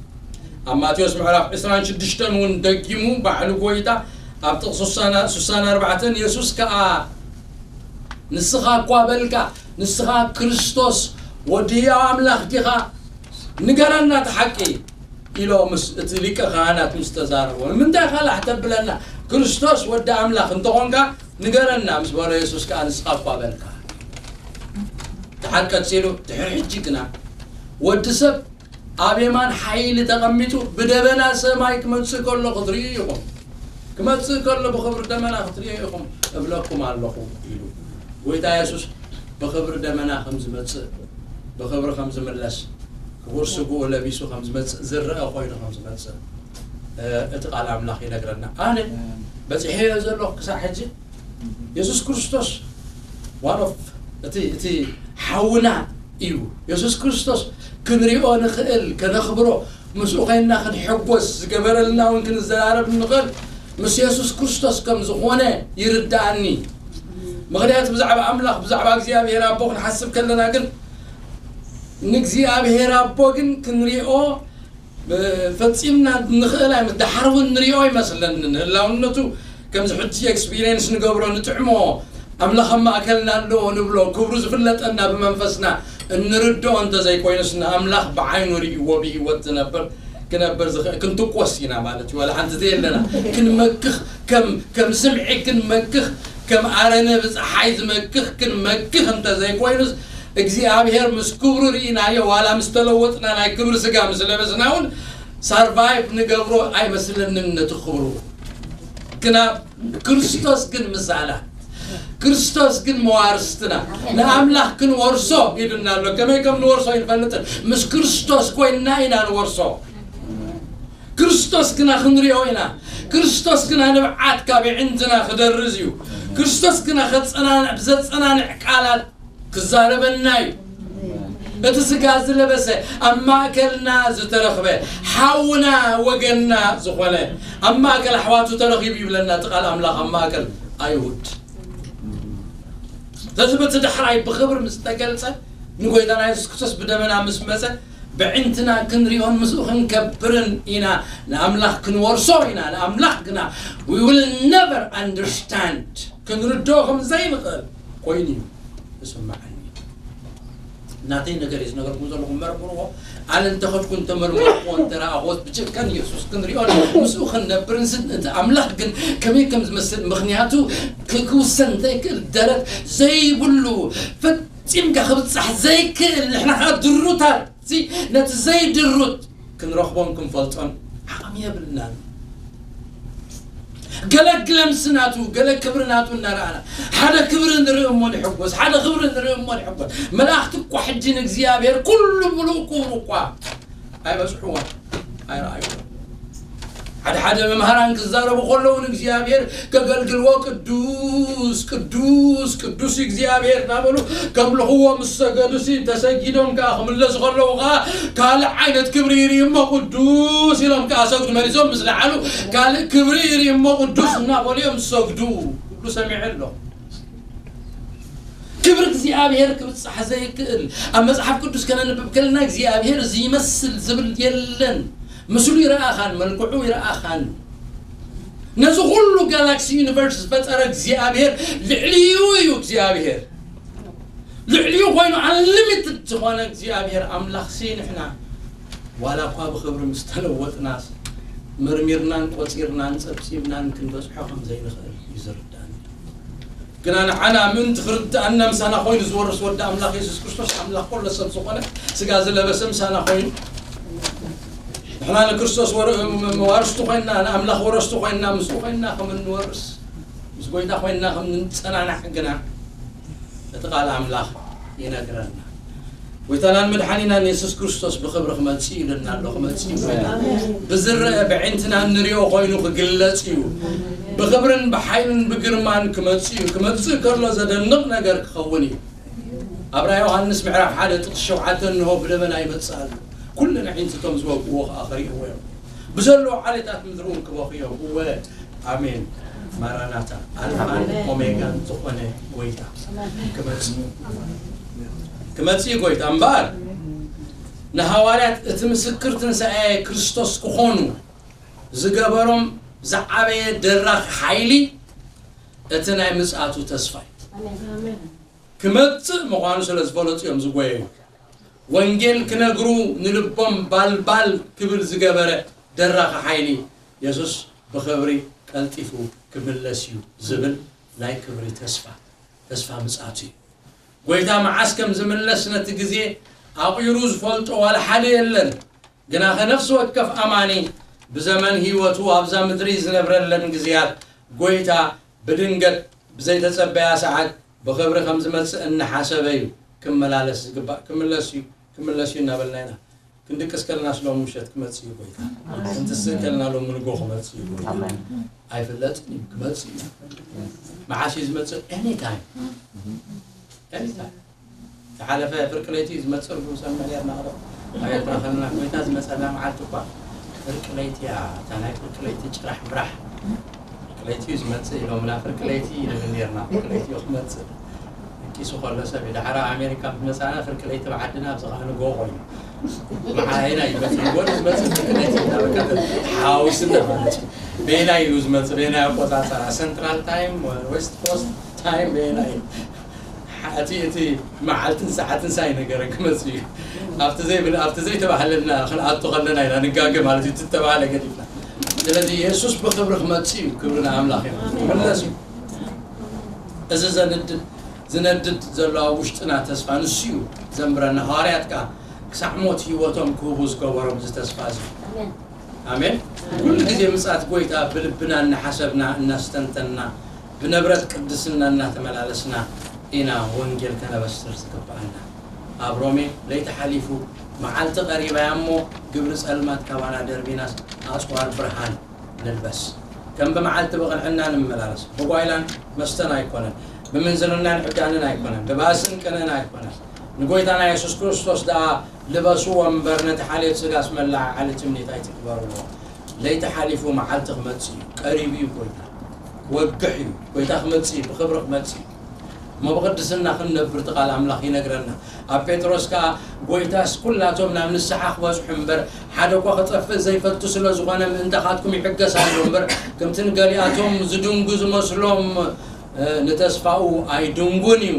ኣብ ማቴዎስ ምዕራፍ ዕስራን ሽዱሽተን እውን ደጊሙ ባዕሉ ጎይታ ኣብ ጥቕሲ ስሳን ኣርባዕተን፣ የሱስ ከኣ ንስኻ እኳ በልካ፣ ንስኻ ክርስቶስ ወዲ ህያው ኣምላኽ ዲኻ? ንገረና እቲ ሓቂ ኢሎ ምስ እቲ ሊቀ ካህናት ምስ ተዛረቦ፣ ንምንታይ ኢኻ ላሕ ተብለና? ክርስቶስ ወዲ ኣምላኽ እንተኾንካ ንገረና ምስ በሎ፣ የሱስ ከኣ ንስኻ እኳ በልካ። ደሓር ቀጺሉ፣ ድሕሪ ሕጂ ግና ወዲ ሰብ ኣብ የማን ሓይሊ ተቐሚጡ ብደበና ሰማይ ክመጽእ ከሎ ክትርእዩ ኢኹም። ክመጽእ ከሎ ብኽብሪ ደመና ክትርእዩ ኢኹም እብለኩም ኣለኹ ኢሉ። ጎይታ የሱስ ብኽብሪ ደመና ከም ዝመጽእ፣ ብኽብሪ ከም ዝምለስ፣ ክቡር ስግኡ ለቢሱ ከም ዝመጽእ፣ ዝረአ ኮይኑ ከም ዝመጽእ፣ እ፣ እቲ ቃል ኣምላኽ ይነግረና። ኣነ በጺሐዮ ዘለኹ ክሳዕ ሕጂ የሱስ ክርስቶስ one of እቲ፣ እቲ ሓውና እዩ። የሱስ ክርስቶስ ክንሪኦ ንኽእል፣ ከነኽብሮ፣ ምስኡ ኸይንና ክንሕጎስ ዝገበረልና እውን ክንዘራረብ ንኽእል። ምስ የሱስ ክርስቶስ ከም ዝኾነ ይርድኣኒ። ምኽንያቱ ብዛዕባ ኣምላኽ፣ ብዛዕባ እግዚኣብሔር ኣቦ ክንሓስብ ከለና ግን ንእግዚኣብሔር ኣቦ ግን ክንሪኦ ፈጺምና ንኽእል ኣይመ-፣ ደሓር እውን ንሪኦ ኣይመስለንን። ህላውነቱ ከምዚ ሕጂ ኤክስፒሪየንስ ንገብሮ፣ ንጥዕሞ፣ ኣምላኽ ኣብ ማእከልና ኣለዎ ንብሎ፣ ክብሩ ዝፍለጠና ብመንፈስና እንርድኦ እንተዘይኮይኑስ፣ ንኣምላኽ ብዓይኑ ርእይዎ ብህይወት ዝነብር፣ ክነብር ዝኽእል፣ ክንትኮስ ኢና ማለት እዩ። ዋላ ሓንቲ ዘየለና፣ ክንመክኽ፣ ከም፣ ከም ስምዒ ክንመክኽ፣ ከም ኣረነ ብፀሓይ ዝመክኽ ክንመክኽ እንተዘይኮይኑስ፣ እግዚኣብሔር ምስ ክብሩ ርኢናዮ፣ ዋላ ምስ ተለወጥና፣ ናይ ክብሪ ስጋ ምስ ለበስና እውን ሳርቫይቭ ንገብሮ ኣይመስለንን ነቲ ክብሩ። ግና ክርስቶስ ግን ምሳና፣ ክርስቶስ ግን መዋርስትና፣ ንኣምላኽ ክንወርሶ ኢሉና ኣሎ። ከመይ ከም ንወርሶ ኣይንፈልጥን፣ ምስ ክርስቶስ ኮይንና ኢና ንወርሶ። ክርስቶስ ግና ክንሪኦ ኢና። ክርስቶስ ግና ንብዓት ካብ ኣዒንትና ክደርዝ እዩ። ክርስቶስ ግና ከጸናንዕ፣ ብዘጸናንዕ ቃላት ክዛረበና እዩ። እቲ ስጋ ዝለበሰ፣ ኣብ ማእከልና ዝተረኽበ፣ ሓውና ወገንና ዝኾነ፣ ኣብ ማእከል ኣሕዋቱ ተረኺቡ ይብለና እቲ ቃል ኣምላኽ፣ ኣብ ማእከል ኣይሁድ። ስለዚ በቲ ዳሕራይ ብኽብሪ ምስ ተገልጸ፣ ንጎይታና የሱስ ክርስቶስ ብደመና ምስ መጸ፣ ብዕንትና ክንሪኦን ምስኡ ክንከብርን ኢና፣ ንኣምላኽ ክንወርሶ ኢና። ንኣምላኽ ግና we will never understand፣ ክንርድኦ ከም ዘይንኽእል ኮይኑ እዩ ዝስምዓኒ። ናተይ ነገር እዩ ዝነገርኩም ዘለኹ፣ መርምርዎ። ኣነ እንተኸድኩ እንተመርመርኩዎ እንተረኣኹዎስ ብጭንቀን የሱስ ክንሪኦን ምስኡ ክንነብርን ስን እቲ ኣምላኽ ግን ከመይ ከም ዝመስል ምኽንያቱ ክ- ክውሰን ዘይክእል ደረት ዘይብሉ ፈጺምካ ክብጻሕ ዘይክእል ንሕና ከዓ ድሩታት እዚ ነቲ ዘይድሩት ክንረኽቦን ክንፈልጦን ዓቕሚ የብልናን። ገለ ግለምሲ ናቱ ገለ ክብሪ ናቱ እናረኣና ሓደ ክብሪ ንርኢ እሞ ንሕጎስ ሓደ ክብሪ ንርኢ እሞ ንሕጎስ። መላእኽቲ እኳ ሕጂ ንእግዚኣብሔር ኩሉ ምሉእ ክብሩ እኳ ኣይበጽሕዎን ኣይረኣይዎን። ሓደ ሓደ መምሃራን ክዛረቡ ከለዉ ንእግዚኣብሔር ከገልግልዎ ቅዱስ ቅዱስ ቅዱስ እግዚኣብሔር እናበሉ ከምልኽዎ ምስ ሰገዱሲ ተሰጊዶም ከዓ ክምለሱ ከለዉ ከዓ ካልእ ዓይነት ክብሪ ይርኢ እሞ ቅዱስ ኢሎም ከዓ ሰግዱ መሊሶም ምስ ለዓሉ ካልእ ክብሪ ይርኢ እሞ ቅዱስ እናበሉ እዮም ዝሰግዱ። ኩሉ ሰሚዐ ኣሎ። ክብሪ እግዚኣብሔር ክብጻሕ ዘይክእል ኣብ መጽሓፍ ቅዱስ ከነንብብ ከለና እግዚኣብሔር እዚ ይመስል ዝብል የለን። ምስሉ ይረኣኻን መልክዑ ይረኣኻን። ነዚ ኩሉ ጋላክሲ ዩኒቨርስ ዝፈጠረ እግዚኣብሔር ልዕሊኡ እዩ። እግዚኣብሔር ልዕሊኡ ኮይኑ ኣንሊሚትድ ዝኾነ እግዚኣብሔር ኣምላኽሲ ንሕና ዋላ እኳ ብኽብሪ ምስ ተለወጥናስ መርሚርናን ቆጺርናን ጸብጺብናን ክንበጽሖ ከም ዘይንኽእል እዩ ዝርዳኒ። ግና ንዓና ምእንቲ ክርድኣና ምሳና ኮይኑ ዝወርስ ወዲ ኣምላኽ የሱስ ክርስቶስ ኣምላኽ ኮሎ ሰብ ዝኾነ ስጋ ዝለበሰ ምሳና ኮይኑ ንሕና ንክርስቶስ ወር- መዋርስቱ ኮይንና ንኣምላኽ ወረስቱ ኮይንና ምስኡ ኮይንና ከም እንወርስ ምስ ጎይታ ኮይንና ከም እንጸናናዕ ግና እቲ ቃል ኣምላኽ ይነግረና። ጎይታናን መድሓኒናን የሱስ ክርስቶስ ብኽብሪ ክመጽእ እዩ ኢሉና ኣሎ። ክመጽእ እዩ ጎይታ። ብዝረአ ብዕንትና እንሪኦ ኮይኑ ክግለጽ እዩ። ብኽብርን ብሓይልን ብግርማን ክመጽእ እዩ። ክመጽእ ከሎ ዘደንቕ ነገር ክኸውን እዩ። ኣብ ራእይ ዮሃንስ ምዕራፍ ሓደ ጥቕሲ ሸውዓተ እንሆ ብደበና ይመጽእ ኣሎ። ኩለን ኣዒንትቶም ዝወግእዎ ኸኣ ክርእይዎ እዮም። ብዘለዉ ዓሌታት ምድሪ እውን ክበኽዩ እዮም። እወ ኣሜን። ማራናታ ኣልፋን ኦሜጋን ዝኾነ ጎይታ ክመጽእ ክመጽእ እዩ ጎይታ እምበኣር ንሃዋርያት እቲ ምስክር ትንሳኤ ክርስቶስ ክኾኑ ዝገበሮም ዝዓበየ ደራኺ ሓይሊ እቲ ናይ ምጽኣቱ ተስፋ እዩ። ክመጽእ ምዃኑ ስለ ዝፈለጡ እዮም ዝጎየዩ። ወንጌል ክነግሩ ንልቦም ባልባል ክብል ዝገበረ ደራኺ ሓይሊ የሱስ ብኽብሪ ቀልጢፉ ክምለስ እዩ ዝብል ናይ ክብሪ ተስፋ ተስፋ ምጽኣቱ እዩ። ጎይታ መዓስ ከም ዝምለስ ነቲ ግዜ ኣቑሩ ዝፈልጦ ዋላ ሓደ የለን። ግናኸ ነፍሲ ወከፍ ኣማኒ ብዘመን ህይወቱ ኣብዛ ምድሪ ዝነብረለን ግዜያት ጎይታ ብድንገት ብዘይተጸበያ ሰዓት ብኽብሪ ከም ዝመጽእ እናሓሰበ እዩ ክመላለስ ዝግባእ። ክምለስ እዩ ክምለስ እዩ እናበልና ኢና ክንድቅስ ከለና ስሎም ምሸት ክመጽእ እዩ ጎይታ። ክንትስእ ከለና ሎም ንጎ ክመጽእ እዩ ጎይታ። ኣይፍለጥን እዩ ክመጽእ እዩ። መዓስ እዩ ዝመጽእ? ኤኒታይም ኤኒታይም። ዝሓለፈ ፍርቂ ለይቲ እዩ ዝመጽእ ርጉም ሰምዕ ነርና። ኣብ ኤርትራ ከለና ጎይታ ዝመጸና መዓልቲ እኳ ፍርቂ ለይቲ እያ። እታ ናይ ፍርቂ ለይቲ ጭራሕ ምራሕ ፍርቂ ለይቲ እዩ ዝመጽእ ኢሎምና። ፍርቂ ለይቲ ንብል ነርና። ፍርቂ ለይቲ እዩ ክመጽእ። ቂሱ ከሎ ሰብ እዩ። ዳሕራ ኣሜሪካ ምስ መጻና ፍርቂ ለይቲ ብዓድና ኣብዚ ከዓ ንጎ ኮይኑ መዓይና ይመጽእ። ንጎ ዝመጽእ ፍርቂ ለይቲ እናበልካ ሓውስና ማለት እዩ። በየናይ እዩ ዝመጽእ? በየናይ ኣቆጻጸራ? ሰንትራል ታይም፣ ዌስት ኮስት ታይም በየናይ? እቲ እቲ መዓልትን ሰዓትን ሳይ ነገረ ክመጽእ እዩ። ኣብቲ ዘይብል ኣብቲ ዘይተባህለልና ክንኣቱ ከለና ኢና ንጋገ ማለት እዩ። እቲ ዝተባህለ ገዲፍና ስለዚ የሱስ ብክብሪ ክመጽእ እዩ። ክብሪ ንኣምላኽ እዩ። ክምለስ እዩ። እዚ ዘንድድ ዝነድድ ዘሎ ኣብ ውሽጥና ተስፋ ንሱ እዩ ዘንብረና። ሃዋርያት ከኣ ክሳዕ ሞት ህይወቶም ክህቡ ዝገበሮም እዚ ተስፋ እዚ ኣሜን። ኩሉ ግዜ ምጽኣት ጎይታ ብልብና እናሓሰብና እናስተንተንና ብነብረት ቅድስና እናተመላለስና ኢና ወንጌል ከነበስር ዝግብኣና። ኣብ ሮሜ ለይቲ ሓሊፉ መዓልቲ ቀሪባ እያ እሞ ግብሪ ጸልማት ካባና ደርቢናስ ኣጽዋር ብርሃን ንልበስ። ከም ብመዓልቲ ብቕንዕና ንመላለስ። ብጓይላን መስተን ኣይኮነን፣ ብምንዝርናን ዕብዳንን ኣይኮነን፣ ብባእስን ቅንእን ኣይኮነን። ንጎይታና የሱስ ክርስቶስ ደኣ ልበስዎ እምበር ነቲ ሓልዮት ስጋስ መለዓዓሊ ትምኒት ኣይትግበርዎ። ለይቲ ሓሊፉ መዓልቲ ክመጽእ እዩ። ቀሪቡ እዩ ጎይታ። ክወግሕ እዩ። ጎይታ ክመጽእ እዩ። ብኽብሪ ክመጽእ እዩ። እሞ ብቕድስና ክንነብር እቲ ቃል ኣምላኽ ይነግረና። ኣብ ጴጥሮስ ከኣ ጎይታስ ኩላቶም ናብ ንስሓ ክበጽሑ እምበር ሓደ እኳ ክጠፍእ ዘይፈቱ ስለ ዝኾነ ምእንታኻትኩም ይሕገስ ኣሎ እምበር ከምቲ ንገሊኣቶም ዝድንጉ ዝመስሎም ንተስፋኡ ኣይድንጉን እዩ።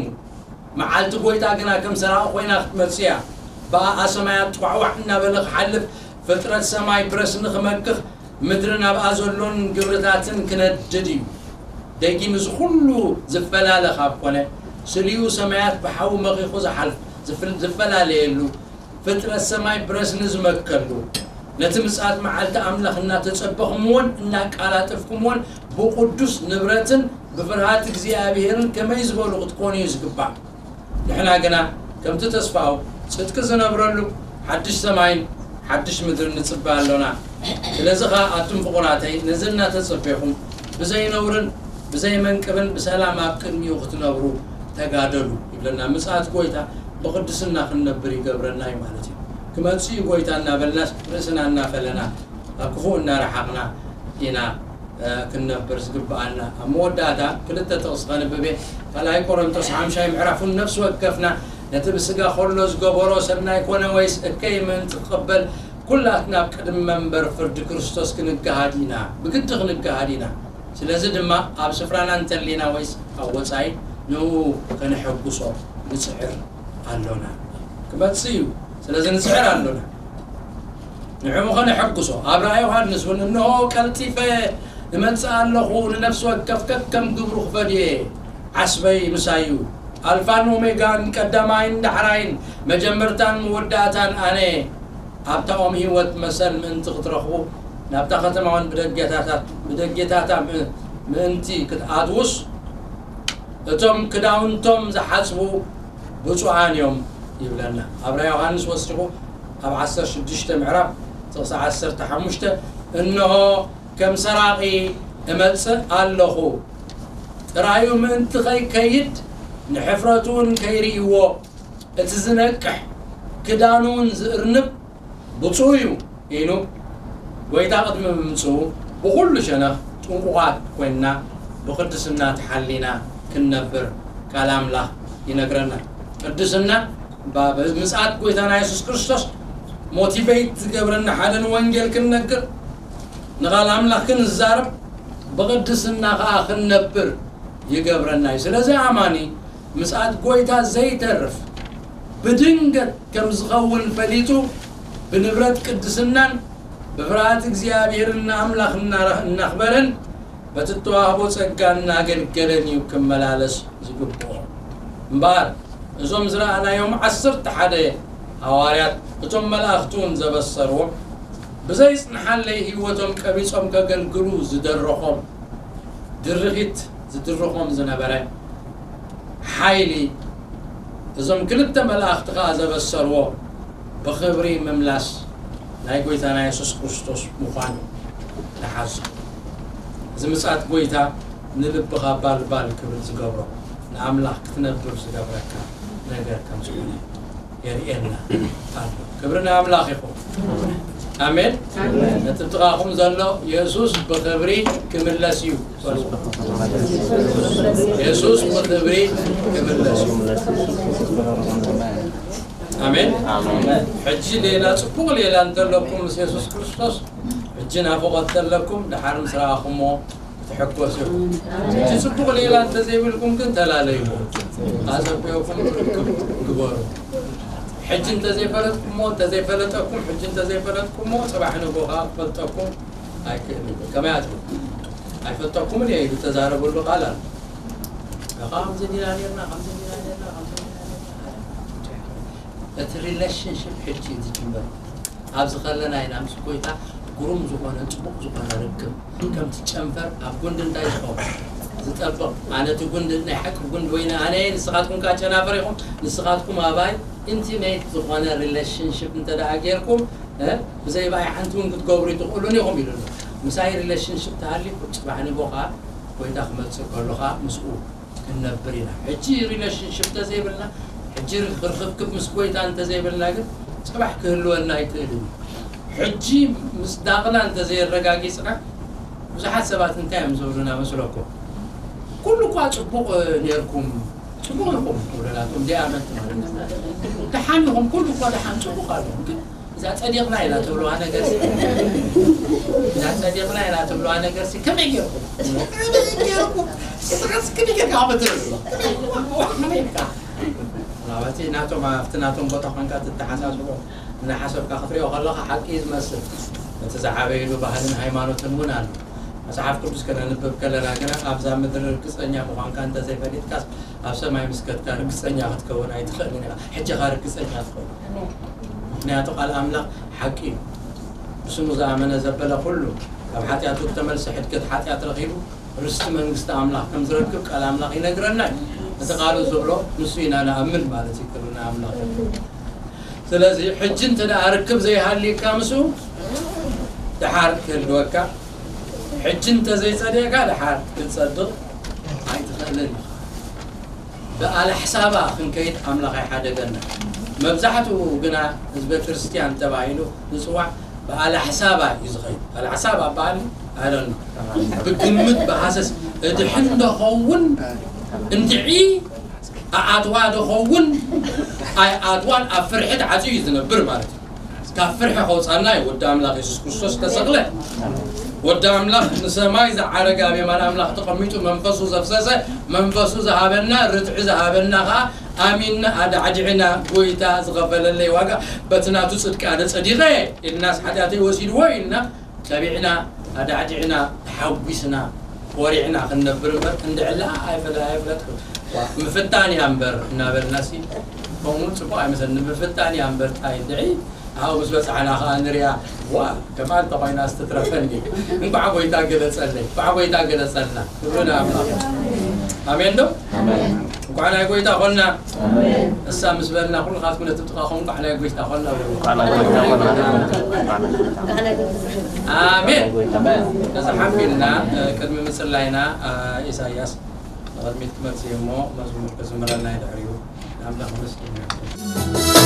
መዓልቲ ጎይታ ግና ከም ሰራቒ ኮይና ክትመጽእ እያ። ብኣኣ ሰማያት ጧዕዋዕ እናበለ ክሓልፍ፣ ፍጥረት ሰማይ ብረስኒ ክመክኽ፣ ምድርን ኣብኣ ዘሎን ግብርታትን ክነድድ እዩ። ደጊም እዚ ኩሉ ዝፈላለ ካብ ኮነ፣ ስልዩ ሰማያት ብሓዊ መኺኹ ዝሓልፍ ዝፍል-፣ ዝፈላለየሉ፣ ፍጥረት ሰማይ ብረስኒ ዝመከሉ፣ ነቲ ምጽኣት መዓልቲ ኣምላኽ እናተጸበኹምዎን እናቃላጠፍኩምዎን ብቕዱስ ንብረትን ብፍርሃት እግዚኣብሄርን ከመይ ዝበሉ ክትኮኑ እዩ ዝግባእ። ንሕና ግና ከምቲ ተስፋኡ ጽድቂ ዝነብረሉ ሓድሽ ሰማይን ሓድሽ ምድርን ንጽበ ኣሎና። ስለዚ ኸኣ ኣቱም ፍቑራተይ ነዚ እናተጸበኹም ብዘይ ነውርን ብዘይ መንቅብን ብሰላም ኣብ ቅድሚኡ ክትነብሩ ተጋደሉ ይብለና። ምጽኣት ጐይታ ብቕድስና ክንነብር ይገብረና እዩ ማለት እዩ። ክመጽእ እዩ ጐይታ እናበልናስ ርእስና እናፈለና ካብ ክፉእ እናረሓቕና ኢና እ፣ ክንነብር ዝግብኣና። ኣብ መወዳእታ ክልተ ጥቕሲ ከንብብ እየ። ካልኣይ ቆሮንቶስ ሓምሻይ ምዕራፍ እውን ነፍሲ ወከፍና ነቲ ብስጋ ከሎ ዝገበሮ ሰናይ ኮነ ወይስ እከይ ምእንቲ ክቕበል ኩላትና ኣብ ቅድሚ መንበር ፍርዲ ክርስቶስ ክንገሃድ ኢና፣ ብግዲ ክንገሃድ ኢና። ስለዚ ድማ ኣብ ስፍራና እንተሊና ወይስ ኣብ ወጻኢ ንኡ ከነሐጉሶ ንጽዕር ኣሎና። ክመጽእ እዩ። ስለዚ ንጽዕር ኣሎና። ንዕኡ ኸነሐጉሶ። ኣብ ራእይ ዮሃንስ እውን፣ "እንሆ ቀልጢፈ እመጽእ ኣለኹ፣ ንነፍሲ ወከፍ ከከም ግብሩ ክፈድዮ እየ። ዓስበይ ምሳይ እዩ። ኣልፋን ኦሜጋን፣ ቀዳማይን ዳሕራይን፣ መጀመርታን መወዳእታን ኣነ እየ። ኣብታ ኦም ህይወት መሰል ምእንቲ ክትረኽቡ፣ ናብታ ከተማ እውን ብደጌታታ፣ ብደጌታታ ምእ-፣ ምእንቲ ክትኣትዉስ፣ እቶም ክዳውንቶም ዝሓጽቡ ብፁዓን እዮም" ይብለና። ኣብ ራእይ ዮሃንስ ወሲኹ ኣብ ዓሰርተ ሽዱሽተ ምዕራፍ ጥቕሲ ዓሰርተ ሓሙሽተ፣ "እንሆ ከም ሰራቒ እመጽእ ኣለኹ፣ ጥራዩ ምእንቲ ኸይከይድ ንሕፍረቱ እውን ከይርእይዎ፣ እቲ ዝነቅሕ ክዳኑ እውን ዝእርንብ ብፁዕ እዩ" ኢሉ፣ ጐይታ ቅድሚ ምምጽኡ ብኹሉ ሸነኽ ጥንቁቓት ኮይንና ብቕድስና ተሓሊና ክንነብር ቃል ኣምላኽ ይነግረና። ቅድስና ባ-፣ ብምጽኣት ጐይታና የሱስ ክርስቶስ ሞቲቬት ዝገብረና፣ ሓደ ንወንጌል ክንነግር፣ ንቓል ኣምላኽ ክንዛረብ፣ ብቕድስና ኸኣ ክንነብር ይገብረና እዩ። ስለዚ ኣማኒ ምጽኣት ጐይታ ዘይተርፍ ብድንገት ከም ዝኸውን ፈሊጡ፣ ብንብረት ቅድስናን ብፍርሃት እግዚኣብሔርን ንኣምላኽ እናረ-፣ እናኽበረን በቲ እተዋህቦ ጸጋ እናገልገለን እዩ ክመላለስ ዝግብኦ። እምበኣር፣ እዞም ዝረኣናዮም ዓሰርተ ሓደ ሃዋርያት፣ እቶም መላእኽቲ እውን ዘበሰርዎም፣ ብዘይጽንሓለይ ህይወቶም ቀቢጾም ከገልግሉ ዝደረኾም፣ ድርኺት ዝድርኾም ዝነበረ ሓይሊ፣ እዞም ክልተ መላእኽቲ ኸኣ ዘበሰርዎ ብኽብሪ ምምላስ ናይ ጐይታና የሱስ ክርስቶስ ምዃኑ ንሓዝ። እዚ ምጽኣት ጐይታ ንልብኻ ባልባል ክብል ዝገብሮ፣ ንኣምላኽ ክትነብር ዝገብረካ ነገር ከም ዝኾነ የርእየና ኣሎ። ክብሪ ንኣምላኽ ይኹን። ኣሜን። ኣሜን። ነቲ ጥቓኹም ዘሎ፣ "የሱስ ብኽብሪ ክምለስ እዩ" በሉ። "የሱስ ብኽብሪ ክምለስ እዩ።" ኣሜን። ኣሜን። ሕጂ ሌላ ጽቡቕ ሌላ እንተለኩም ምስ የሱስ ክርስቶስ፣ ሕጂ ናፍቖት እንተለኩም፣ ደሓር ምስ ረኣኹሞ ክትሕጎሱ ኢኹም። ሕጂ ጽቡቕ ሌላ እንተዘይብልኩም ግን ተላለይዎ። ኣጸብዮኩም ርክብ ግበሩ። ሕጂ እንተዘይፈለጥኩሞ፣ እንተዘይፈለጠኩም፣ ሕጂ እንተዘይፈለጥኩሞ፣ ጽባሕ ንግሆ ከኣ ክፈልጠኩም ኣይክእልን እዩ። ከመይ ኣትብል? ኣይፈልጠኩምን እየ ኢሉ ተዛረበሉ ቃል ኣሎ። ከምዚ ዲና ኔርና፣ ከምዚ ዲና ኔርና፣ ከምዚ ዲና ኔርና። እቲ ሪሌሽንሽፕ ሕጂ እዩ ዝጅምር። ኣብዚ ከለና ኢና ምስ ጎይታ ግሩም ዝኾነ፣ ጽቡቕ ዝኾነ ርክብ። ከምቲ ጨንፈር ኣብ ጉንዲ እንታይ ዝኸውን? ዝጠብቕ። ኣነ እቲ ጉንዲ፣ ናይ ሓቂ ጉንዲ ወይኒ ኣነ እየ፣ ንስኻትኩም ከኣ ጨናፍር ኢኹም። ንስኻትኩም ኣባይ ኢንቲሜት ዝኾነ ሪሌሽንሽፕ እንተ ደኣ ጌርኩም፣ እ፣ ብዘይ ብኣይ ሓንቲ እውን ክትገብሩ ኣይትኽእሉን ኢኹም ኢሉና። ምሳይ ሪሌሽንሽፕ ተሃልዩ፣ ጽባሕ ንግሆ ከኣ ጎይታ ክመጽእ ከሎ ከኣ ምስኡ ክንነብር ኢና። ሕጂ ሪሌሽንሽፕ እንተዘይብልና፣ ሕጂ ርክብክብ ምስ ጎይታ እንተዘይብልና ግን ጽባሕ ክህልወና ኣይክእልን እዩ። ሕጂ ምስ ዳቕና እንተዘየረጋጊጽና፣ ብዙሓት ሰባት እንታይ እዮም ዝብሉና መስለኩም? "ኩሉ እኳ ጽቡቕ ኔርኩም፣ ጽቡቕ ኢኹም" ይብሉና፣ እቶም ደያመት ማለት እዩ። "ደሓን ኢኹም፣ ኩሉ እኳ ደሓን ጽቡቕ ኣለኹም፣ ግን እዛ ጸዲቕና ኢና ትብልዋ ነገር ሲ፣ እዛ ጸዲቕና ኢና ትብልዋ ነገር ሲ ከመይ ጌርኩም? ከመይ ጌርኩም? እስኻስ ከመይ ጌርካ ከመይ ትብል? ከመይ ጌርካ?" ኣብቲ ናቶም ኣብቲ ናቶም ቦታ ኳንካ ትተሓሳስቦ እናሓሰብካ ክትሪኦ ከለኻ ሓቂ እዩ ዝመስል። እቲ ዝዓበይሉ ባህልን ሃይማኖትን እውን ኣሎ። መጽሓፍ ቅዱስ ከነንብብ ከለና ግና ኣብዛ ምድሪ ርግጸኛ ምዃንካ እንተዘይፈሊጥካስ ኣብ ሰማይ ምስ ከድካ ርግጸኛ ክትከውን ኣይትኽእልን ኢኻ። ሕጂ ኻ ርግጸኛ ትኸውን። ምኽንያቱ ቃል ኣምላኽ ሓቂ እዩ። ብስሙ ዝኣመነ ዘበለ ኩሉ ካብ ሓጢኣቱ እተመልሰ ሕድገት ሓጢኣት ረኺቡ ርስቲ መንግስቲ ኣምላኽ ከም ዝረክብ ቃል ኣምላኽ ይነግረና እዩ። እቲ ቃሉ ዝብሎ ንሱ ኢና ንኣምን ማለት እዩ። ክብሪ ንኣምላኽ ይኹን። ስለዚ ሕጂ እንተ ደኣ ርክብ ዘይሃልየካ ምስኡ ደሓር ክህልወካ፣ ሕጂ እንተ ዘይጸደየካ ደሓር ክትጸድቕ ኣይትኽእልን ኢኻ። ብኣላሕሳባ ክንከይድ ኣምላኽ ኣይሓደገና። መብዛሕትኡ ግና ህዝበ ክርስትያን ተባሂሉ ዝጽዋዕ ብኣላሕሳባ እዩ ዝኸይድ። ኣላሕሳባ በሃል ኣይደሎ። ብግምት ብሃሰስ እድሕን ዶ ኸውን እንድዒ ኣኣትዋ ዶ ኸውን ኣይኣትዋን ኣብ ፍርሒ ተዓጽዩ እዩ ዝነብር ማለት እዩ። ካብ ፍርሒ ከውጻና እዩ ወዲ ኣምላኽ የሱስ ክርስቶስ ተሰቕለ። ወዲ ኣምላኽ ንሰማይ ዝዓረገ ኣብ የማን ኣምላኽ ተቐሚጡ መንፈሱ ዘፍሰሰ መንፈሱ ዝሃበና ርትዒ ዝሃበና ኸዓ ኣሚንና ኣዳዕዲዕና ጎይታ ዝኸፈለለይ ዋጋ በቲ ናቱ ጽድቂ ኣነ ጸዲቐ ኢልናስ ሓጢኣተይ ወሲድዎ ኢልና ተቢዕና ኣዳዕዲዕና ተሓጒስና ኮሪዕና ክንነብር እምበር እንድዕላ ኣይፈለ ኣይፍለጥኩም ምፍታን እያ እምበር እናበልና ሲ ከምኡ ጽቡቕ ኣይመስለኒ ምፍታን እያ እምበር ታይ እንድዒ ኣብኡ ምስ በጻሕና ኸዓ ንሪኣ ዋ ከማን ተኾይና ስትትረፈኒ እንኳዕ ጎይታ ገለጸለይ እንኳዕ ጎይታ ገለጸልና ክብሪ ንኣምላኽ ኣሜን ዶ እንኳዕ ናይ ጎይታ ኾንና እሳ ምስ በልና ኩልኻትኩም ነቲ ጥቓኹም እንኳዕ ናይ ጎይታ ኾንና በሉ ኣሜን እዛ ሓቢልና ቅድሚ ምጽላይና ኢሳያስ ንቕድሚት ክመጽእ እሞ መዝሙር ክዝምረልና ይድሕር እዩ ንኣምላኽ መስኪና